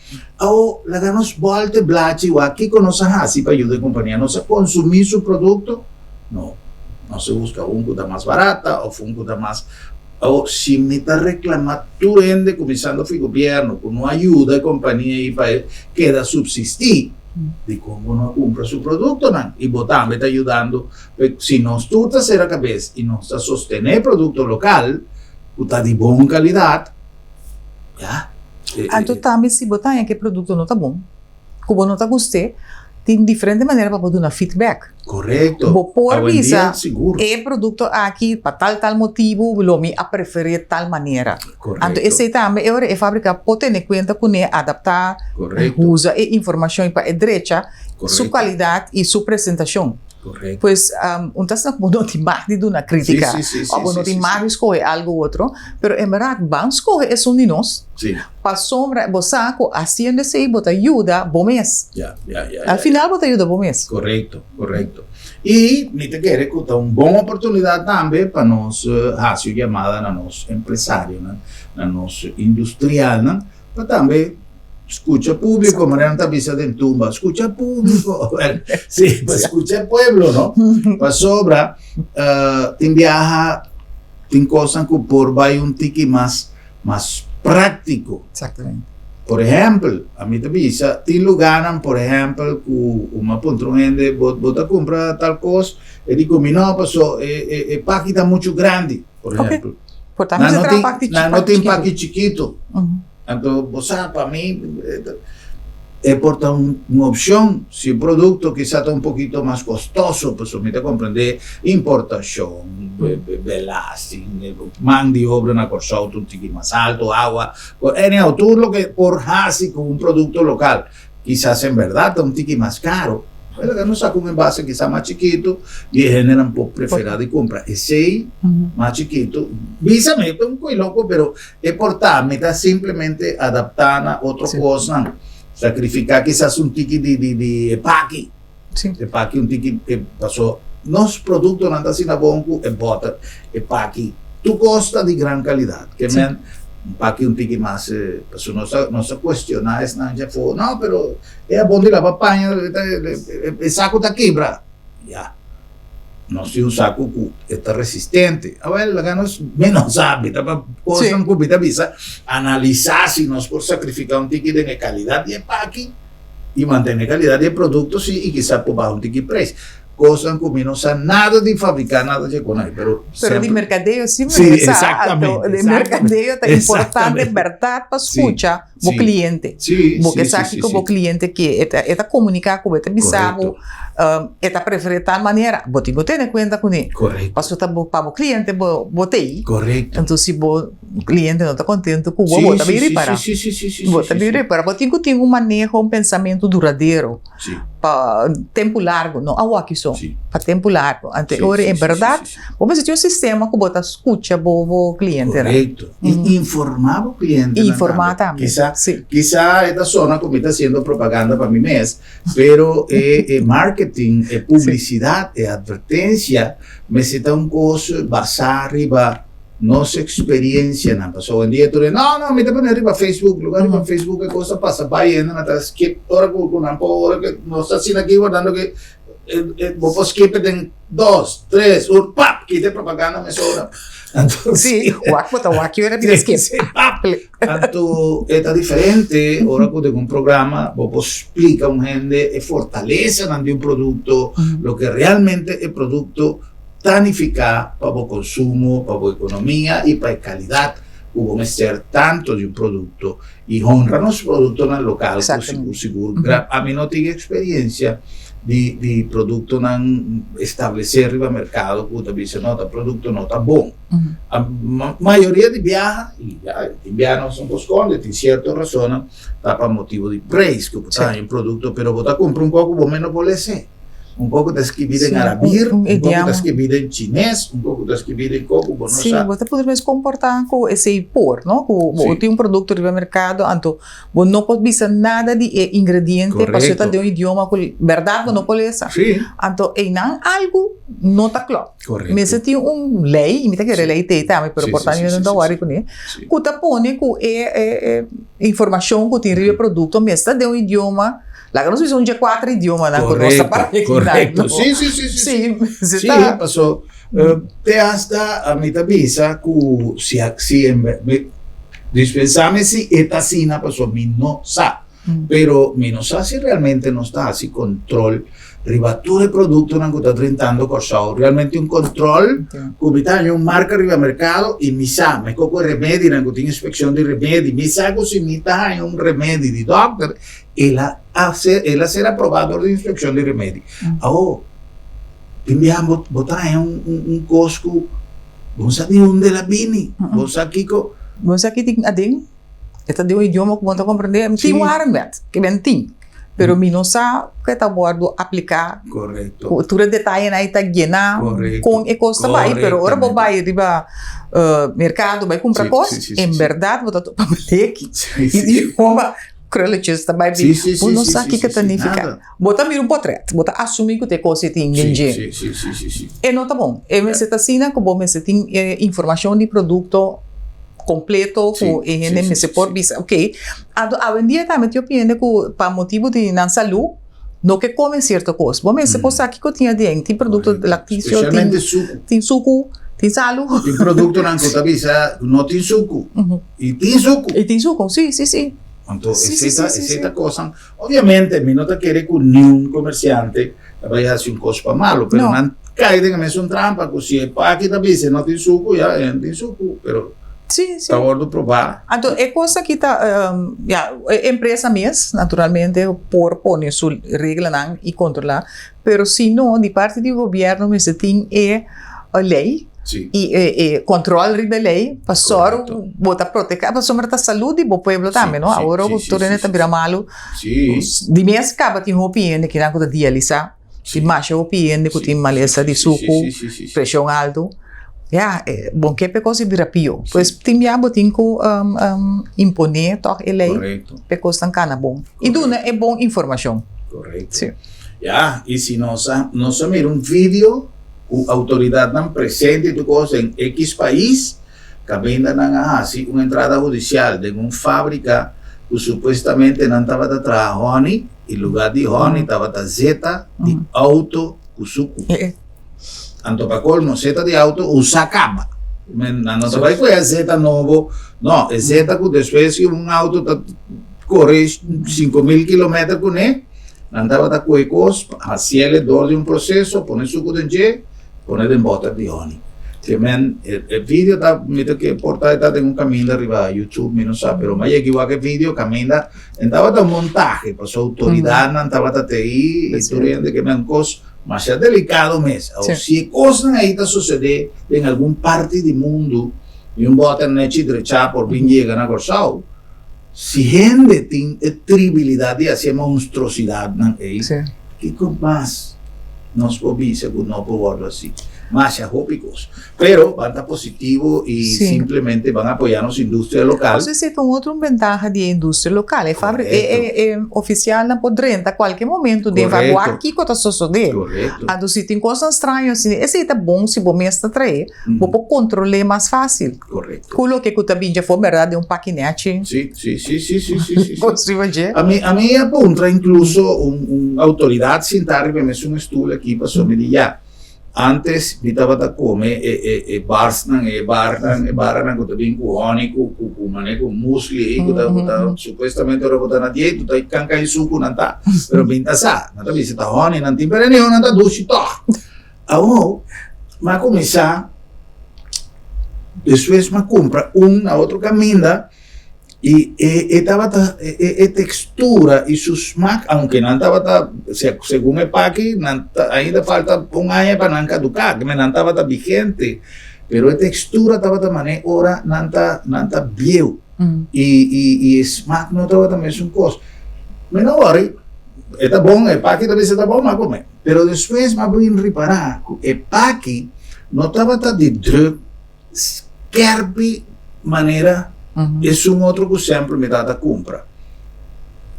Awor laga nos bòlta e blachi wak kiko nos a hasi pa yuda e kompania. Nos a konsumí su produkto? No. Nos a buska un ku ta mas barata òf un ku ta mas. Awor si mi ta reklamá tur hende kuminsando for e gobièrnu ku no a yuda e kompania ei pa e keda supsistí, dikon bo no a kumpra su produktonan? I bo tambe ta yudando Pe si nos tur ta sera kabes i nos ta sostené produkto lokal ku ta di bon kalidat, ya, e.
Anto tambe si bo ta haña ku e produkto no ta bon, ku bo no ta gust'é, tin diferente manera pa bo duna feedback.
Korekto.
Bo por
Awendia
bisa,
sigur.
e produkto aki pa tal tal motibu lo mi a prefer'é tal manera.
Korekto.
Anto esei tambe e ora e fábrika por tene kuenta kuné, adaptá,
Korekto.
usa e informashon pa e drecha su
Korekto.
kalidat i su presentashon.
Correcto.
Pues un ta asina ku bo no tin mag di duna kritika
Sí, sí, sí,
òf bo
sí,
no tin
sí,
mag
sí.
di skohe algu u otro, pero en bèrdat ban skohe esun di nos
Sí.
pasobra bo sa ku hasiendo esei bo ta yuda bo mes.
Ya, ya, ya,
Al
ya,
final bo ta yuda bo mes.
Korekto, korekto. I mi ta kere ku ta un bon oportunidat tambe pa nos hasi un yamada na nos empresarionan, na nos industrialnan, pa tambe Scucha público, manera nan ta bisa den tumba, scucha público. Well, sí, pa scucha pueblo, no? Pasobra, uh, tin biaha, tin cosnan cu por bai un tiki mas, mas práctico.
Exactamente.
Por ehempel, a mi ta bisa, tin lugarnan, por ehempel, cu un a puntra un hende, bo, bo ta cumpra tal cos? E di cu mi no, paso e, e, e paki ta mucho grandi, por ehempel.
Por tanto,
Nan
se
no
traha
tin,
paki,
nan no
paki
tin
chiquito.
paki chiquito. Anto bo sa pa mi e por ta un opcion si e producto kisa ta un pokito mas costoso pasobra mi ta comprende importacion, belasting, man di obra na Corsou ta un tiki mas alto, awa, anyhow tur loke por haci cu un producto local Kisas en berdad ta un tiki mas caro, pero laga nos saca un envase kisa mas chikito y e hendenan por prefera di cumpra esey mas chikito. Bisa mi, ta un coy loco, pero e por ta, mi ta simplemente adapta na otro cosnan, sacrifica kisas un tiki di di di e paki, e paki un tiki, paso nos productonan ta asina bon cu e boter, e paki, tur cos ta di gran calidad. Ke men un paki un tiki mas, pasobra nos ta nos ta cuestiona esnan dje afo, no pero e abon di laba paña e saco ta kibra. Ya, nos tin un saco cu e ta resistente. Awel, laga nos, mi no sa, mi ta pa cosnan cu mi ta bisa, analisa si nos por sacrifica un tiki den e calidad di e paki y mantene e calidad di e producto si y kisa por baha un tiki prijs. Cosnan cu mi no sa nada di fabrica nada dje con ai, pero
Pero di
semper
mercadeo si
Sí,
mi sa,
exactamente,
anto di
exactamente,
mercadeo ta importante
exactamente.
berdad pa
Sí,
scucha bo
sí,
cliente.
sí,
Bo ke
sí,
sa
sí, sí,
kico bo
sí.
cliente ke, e ta e ta comunica cu bo, e ta bisa bo,
Correcto.
e ta preferi tal manera, bo tin cu tene cuenta cune.
Correcto.
Pasobra ta bo pa bo cliente bo bo t'ey.
Correcto.
Enton si bo cliente no ta contento cu bo,
Sí,
bo ta
sí,
bin
sí,
ripara.
sí, sí, sí, sí,
Bo
sí,
ta
sí,
bin
sí.
ripara. Bo tin cu tin un maneho, un pensamento duradero.
Sí.
Pa tempu largu, no awaki so,
Sí.
pa tempu largu. Ante
Sí,
ora
sí,
en
sí,
berdad,
sí, sí, sí.
bo mester tin un sistema ku bo ta skucha bo bo klientenan.
Korekto. I informá bo klientenan
Informá
tambe.
tambe,
Kisa,
sí.
kisa e ta sona ku mi ta hasiendo propaganda pa mi mes, pero e e marketing, e publisidat, e advertensia mester ta un kos basá riba nos experiencianan, pasobra hoy en dia tur hende, no, no, mi ta pone riba Facebook, lugar riba Facebook e cos ta pasa bay hende nan ta skip ora cu cu nan por ora cu nos ta asina aki wardando cu e bo por skip den dos, tres, un, pap, kita e propaganda mesora. Anto,
Sí, wak bo ta wak yo era bira skip.
Sí, pap. Anto e ta diferente ora cu den un programa bo por splica un hende e fortalezanan di un producto, loke realmente e producto Ta nifiká pa bo konsumo, pa bo ekonomia i pa e kalidat ku bo mester tantu di un produkto i honra nos produktonan lokal ku sigur sigur ami no tin eksperiensia di di produktonan establesé riba merkado ku ta bisa no ta produkto no ta bon. A mayoria di biaha i ya tin biaha nos no por skonde tin sierto rasonnan ta pa motibu di preis ku bo ta haña un produkto pero bo ta kumpra un kos ku bo mes no por lese. Un kos ku ta skibí den
Sí,
arabir,
un
un kos ku ta
idioma.
skibí den chines, un kos ku ta skibí den kos ku bo no
Sí,
sa.
bo ta por mes komportá ku esei por, no? Ku bo
Sí.
tin un produkto riba merkado, anto bo no por bisa nada di e ingrediente pasobra ta
Korekto.
den un idioma ku bèrdat bo no por lesa.
Sí.
Anto einan algu no ta klòp.
Korekto.
Mester tin un lei, i mi ta kere
Sí.
lei t'ei tambe, pero
Sí,
por
sí,
ta
sí,
mi no
sí,
ta
sí,
wòri
sí.
kuné,
Sí.
ku ta pone ku e e e informashon ku tin riba e produkto mester den un idioma. Laga nos bisa un dje kuater idiomanan ku nos ta papia aki nan,
Korekto.
no?
Sí, sí, sí, sí, sí.
Sí,
Sí,
ta.
paso te hasta a mi ta bisa ku si si en mi dispensame si e ta asina paso mi no sa. Pero mi no sa si realmente nos ta hasi control riba tur e productonan ku ta drentando Kòrsou. Realmente un control ku mi ta haña un marka riba merkado i mi sa, mi koko e remedinan ku tin inspekshon di remedi, mi sa ku si mi ta haña un remedi di dòkter El a hacer, el a ser aprobá dor di inspeccion di remedi. Awo, tin biaha bo, bo ta haña un, un, un kos ku bo no sa di unda el a bini, bo no sa kiko.
Bo no sa ki tin aden, e ta den un idioma ku bo no ta komprendé.
Sí.
Tin warenwet, ke ben tin, pero mi no sa ku e ta wòrdu apliká.
Korekto.
Ku tur e detayenan ei ta yená
Korekto.
kon e kos ta bai, pero ora bo
Korektamente.
bai riba merkado bai kumpra
Sí,
kos,
sí, sí, sí,
en
sí.
bèrdat bo ta topa bleki.
Sí, sí.
Idioma Krulletjes ta bai
Sí, sí,
bo
sí,
no
sí,
sa
sí,
kiko
sí,
ta
sí,
nifiká.
nada.
Bo ta mira un potret, bo ta asumí ku ta e kos ei tin
Sí,
den dje.
sí, sí, sí, sí, sí.
E no ta bon. E mester ta asina ku bo mester tin e informashon di produkto kompleto
Sí,
ku e hende
sí, sí,
mester
sí,
por
sí.
bisa oké. Anto awendia tambe tin hopi hende ku pa motibu di nan salú no ke kome sierto kos. Bo mester por sa kiko tin aden. Tin produkto
Korekto.
laktisio, tin
Spesialmente suku.
tin suku, tin salu.
Tin produktonan ku ta bisa no tin suku i tin suku.
I tin suku, sí, sí, sí.
Anto
Sí,
esei
sí,
ta,
sí, sí,
esei
sí.
ta kosan. Obviamente mi no ta kere ku niun komersiante ta bai hasi un kos pa malo, pero
No.
nan kai den e mesun trampa ku si e paki ta bisa e no tin suku, ya e no tin suku, pero
Sí, sí.
ta wòrdu probá.
Anto e kos aki ta, ya, e empresa mes naturalmente por pone su reglanan i kontrolá, pero si no di parti di gobièrnu mester tin e lei
Sí.
I e e control riba e ley pa sòru
Correcto.
bo ta proteha pasobra ta salud di bo pueblo
Sí,
tambe no
sí,
awor
sí,
ku
sí,
tur
sí,
hende ta
sí,
bira
sí.
malu
Sí.
di mes kaba tin hopi hende kinan ku ta dialisa
Sí.
tin masha hopi hende ku
Sí,
tin malesa di
sí, sí,
suku
sí, sí, sí, sí.
preshon altu ya bon ke p'e kos di bira pio
Sí.
pues tin bia bo tin ku impone tòg e ley
Correcto.
p'e kosnan kana bon i duna e bon informashon.
Correcto.
Sí.
Ya, i si nos a nos a mira un video ku outoridatnan presente i tur kos den X pais, kaminda nan a hasi un entrada hudisial den un fábrika ku supuestamente nan tabata traha hòni i lugá di hòni tabata zeta di outo ku suku. Anto pa kolmo zeta di outo usa kaba. Nan no ta bai ku e zeta nobo, no, e zeta ku despues ku un outo ta kore 5000 kilometer kuné, Nan tabata koe kos, hasiel e dor di un proseso, pone suku den dje, pone den bòter di hòni. Te men, e e video ta, mi ta ke por ta e ta den un kaminda riba YouTube, mi no sa, pero mi a yega wak e video kaminda, en tabata un montahe, pasobra outoridatnan tabata te ei i tur hende ke men kos masha delikado mes. Awor, si e kosnan ei ta sosodé den algun parti di mundu i un bòter nechi drechá por bin yega na Kòrsou, Si hende tin e tribilidat di hasi e monstrosidatnan ei, kiko mas nos por bisa ku no por wòrdu hasi? Masha hopi kos. Pero ban ta positivo i simplemente ban apoyá nos industria lokal.
Nos esei ta un otro bentaha di e industria lokal. E fabri, e e e ofisialnan por drenta kualke momento den fabri wak kiko ta sosodé. Anto si tin kosnan straño asina, esei ta bon si bo mes ta trae. Bo por control'é mas fácil.
Correcto.
Cu loke cu ta bin dje for berdad den un pakinechi.
Sí, sí, sí, sí, sí, sí, sí.
Cos riba dje.
A mi, a mi a puntra incluso un, un autoridad sintá riba e mesun stoel aki pasobra mi di ya, antes mi tabata come e, e, e barsnan, e barnan, e baranan cu ta bin cu honey, cu, cu, cu mane cu musli ei cu ta, cu ta supuestamente ora bo ta na dieet bo ta canca e sucu nan ta, pero mi ta sa, nan ta bisa ta honey nan tin, pero anyhow nan ta dushi tog. Awor, mi a kuminsá, despues mi a kumpra un na otro kaminda i e e tabata e e tekstura i su smak, aunke nan tabata segun e paki nan ta ainda falta un aña pa nan kaduká, nan tabata vigente, pero e tekstura tabata manera ora nan ta nan ta bieu i i i e smak no tabata mesun kos. Mi no wòri. E ta bon, e paki ta bisa ta bon, m'a come. Pero despues m'a bin ripará ku e paki no tabata di druk skerpi manera esun otro ku semper mi tabata kumpra.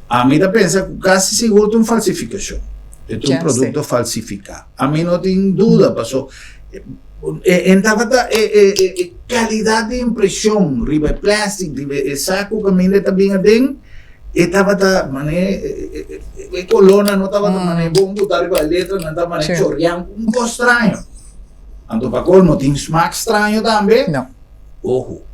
Ami ta pensa ku kasi sigur ta un falsifikashon. E ta un produkto falsifiká. Ami no tin duda paso e tabata e kalidat di impreshon riba e plastic, riba e saku kaminda e ta bin aden. E tabata mane e kolónan no tabata mane bon ku ta riba e letranan ta mane chorian un kos straño. Anto pa kolmo tin smak straño tambe.
No.
Oho.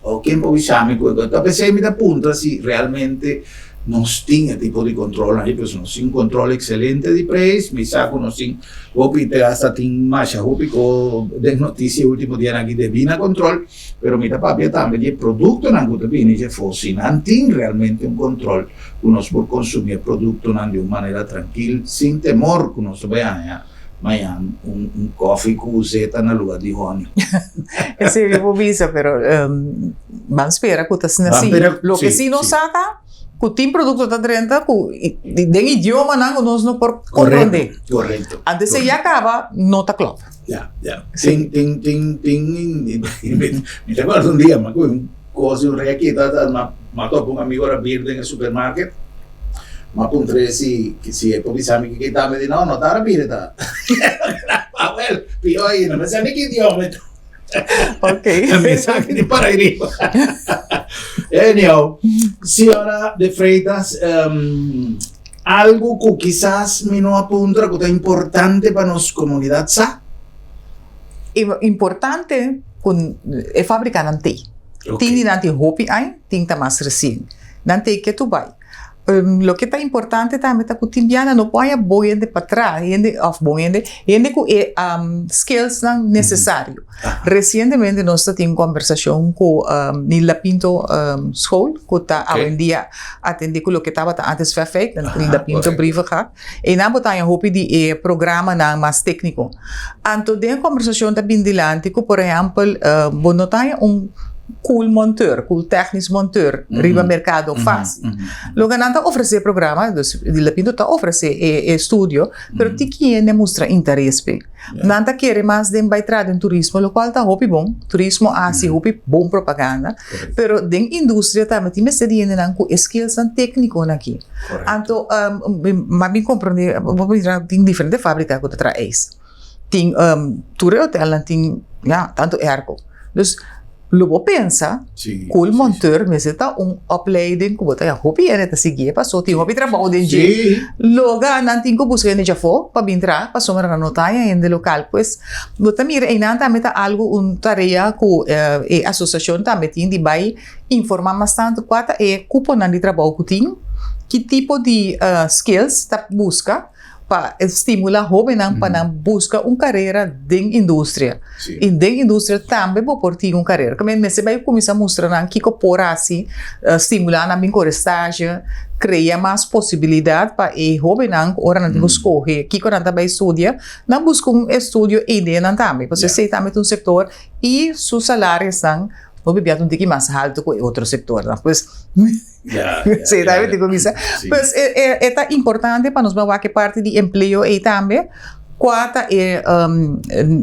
O ken por bisa mi ku ta p'esei mi ta puntra si realmente nos tin e tipo di kontrolnan ei pasobra nos tin kontrol ekselente di preis mi sa ku nos tin hopi te asta tin masha hopi ko den notisia e ultimo dianan aki debí na kontrol. Pero mi ta papia tambe di e produktonan ku ta bini dje for. Si nan tin realmente un kontrol ku nos por konsumí e produktonan di un manera trankil, sin temor ku nos ta bai haña mañan un kòfi ku zeta na luga di hòni.
Esei mi por bisa, pero ban spera ku ta asina si. Loke si nos sa ta ku tin produkto ta drenta ku den idiomanan ku nos no por komprondé.
Korekto.
Antes esei ya kaba no ta klòp.
Ya, ya. Tin, tin, tin, tin, mi ta acuerdo un dia, mi a un cos di un reki, ta, ta, m'a, m'a topa un amigo ora bir den e supermarket, m'a puntr'é si, si e por bisa mi kiko e ta, mi di no, no ta rabir e ta. Ah, wel, pió ainda, mi sa ni ki idioma e ta.
Ok.
Mi sa ki di para ariba. Anyhow, señora de Freitas, um, Algu ku kisas mi no a puntra ku ta importante pa nos komunidat sa?
E importante ku e fabrikanan tei. Tin di nan tin hopi aña, tin ta mas resien. Nan tei ke tu bai. Loke ta importante tambe ta ku tin biaha nan no por haña bon hende pa traha, hende òf bon hende, hende ku e skillsnan nesesario. Resientemente nos ta tin un kombersashon ku Nilda Pinto School ku ta awendia atendé ku loke tabata antes Verfeit, nan Nilda Pinto Brievengat. Einan bo ta haña hopi di e programanan mas tékniko. Anto den e kombersashon ta bin dilanti ku por ehèmpel bo no ta haña un koelmonteur, koeltechnisch monteur riba merkado fásil. Loke nan ta ofresé programa, dus Nilda Pinto ta ofresé e estudio, pero tiki hende mustra interes p'e. Nan ta kere mas den bai traha den turismo, lokual ta hopi bon. Turismo a hasi hopi bon propaganda. Pero den industria tambe tin mester di hendenan ku e skillsnan téknikonan aki. Anto m'a bin komprondé, bo mira tin diferente fábrika ku ta traha eis. Tin tur e hotelnan tin ya tantu airco. Dus lo bo pensa ku el monteur mester ta un opleiding ku bo ta hopi hende ta sigui paso tin hopi trabou den dje. Loga nan tin ku buska hende djafó pa bin traha pasobra nan no ta haña hende lokal. Pues bo ta mira einan tambe ta algu un tarea ku e asosiashon tambe tin di bai informá mas tantu kua ta e kuponan di trabou ku tin, ki tipo di skills ta buska. pa stimula hobennan pa nan buska un karera den industria. I den industria tambe bo por tin un karera. Ke men mester bai kuminsá mustra nan kiko por hasi, stimulá nan bin kore stage, krea mas posibilidat pa e hobennan ku ora nan tin ku skohe kiko nan ta bai studia, nan buska un estudio ei den nan tambe. Pasobra esei tambe ta un sektor i su salariosnan hopi bia ta un tiki mas haltu ku e otro sektornan. Pues. Sí, ta wete ku bisa. Pues e e e ta importante pa nos bai wak e parti di empleo ei tambe. Kua ta e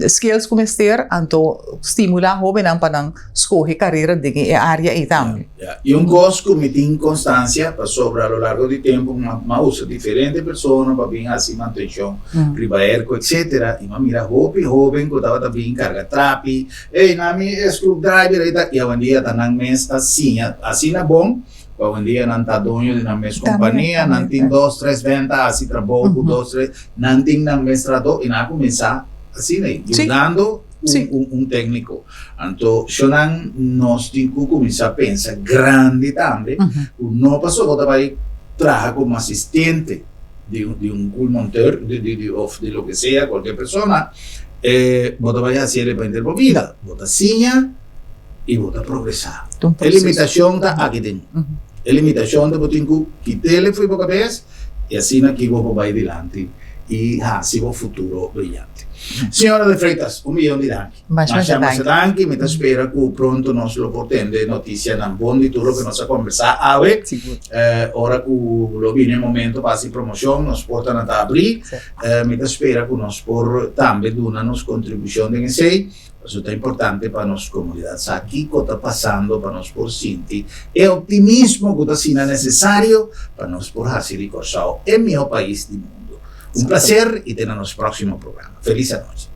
skills ku mester anto stimulá hóbennan pa nan skohe karera den e área ei tambe.
Ya, i un kos ku mi tin konstansia pasobra a lo largo di tempu m'a usa diferente persona pa bin hasi mantenshon riba airco etcetera i m'a mira hopi hóben ku tabata bin karga trapi. Ey, na mi e screwdriver ey ta, y awendia ta nan mes ta siña asina bon, cu awendia nan ta doño di nan mes compania, nan tin dos, tres benta haci trabou cu dos, tres, nan tin nan mes trado y nan a cuminsa asina ey, yudando un, un tecnico. Anto, shonan nos tin cu cuminsa pensa grandi tambe, cu no pasobra bo ta bay traha como asistente di un, di un coolmonteur, di, di, di, of di loke sea, cualkier persona, E bo ta bai hasi el pa henter bo bida. Bo ta siña i bo ta progresá. E limitashon ta aki den. E limitashon ta bo tin ku kit'el fo'i bo kabes i asina ki bo por bai dilanti i hasi bo futuro briyante. Señora de Freitas, un miyon di danki.
Masha
Masha
masha
masha danki. Mi ta spera ku pronto nos lo por tende notisianan bon di tur loke nos a kombersá awe.
Sigur.
Ora ku lo bini e momento pa hasi promoshon, nos portanan ta abrí.
Sí.
Mi ta spera ku nos por tambe duna nos kontribushon den esei. Pasobra ta importante pa nos komunidat sa kiko ta pasando pa nos por sinti e optimismo ku ta asina nesesario pa nos por hasi di Kòrsou e mihó pais di mundu. Un plaser i te na nos próksimo programa. Felis anochi.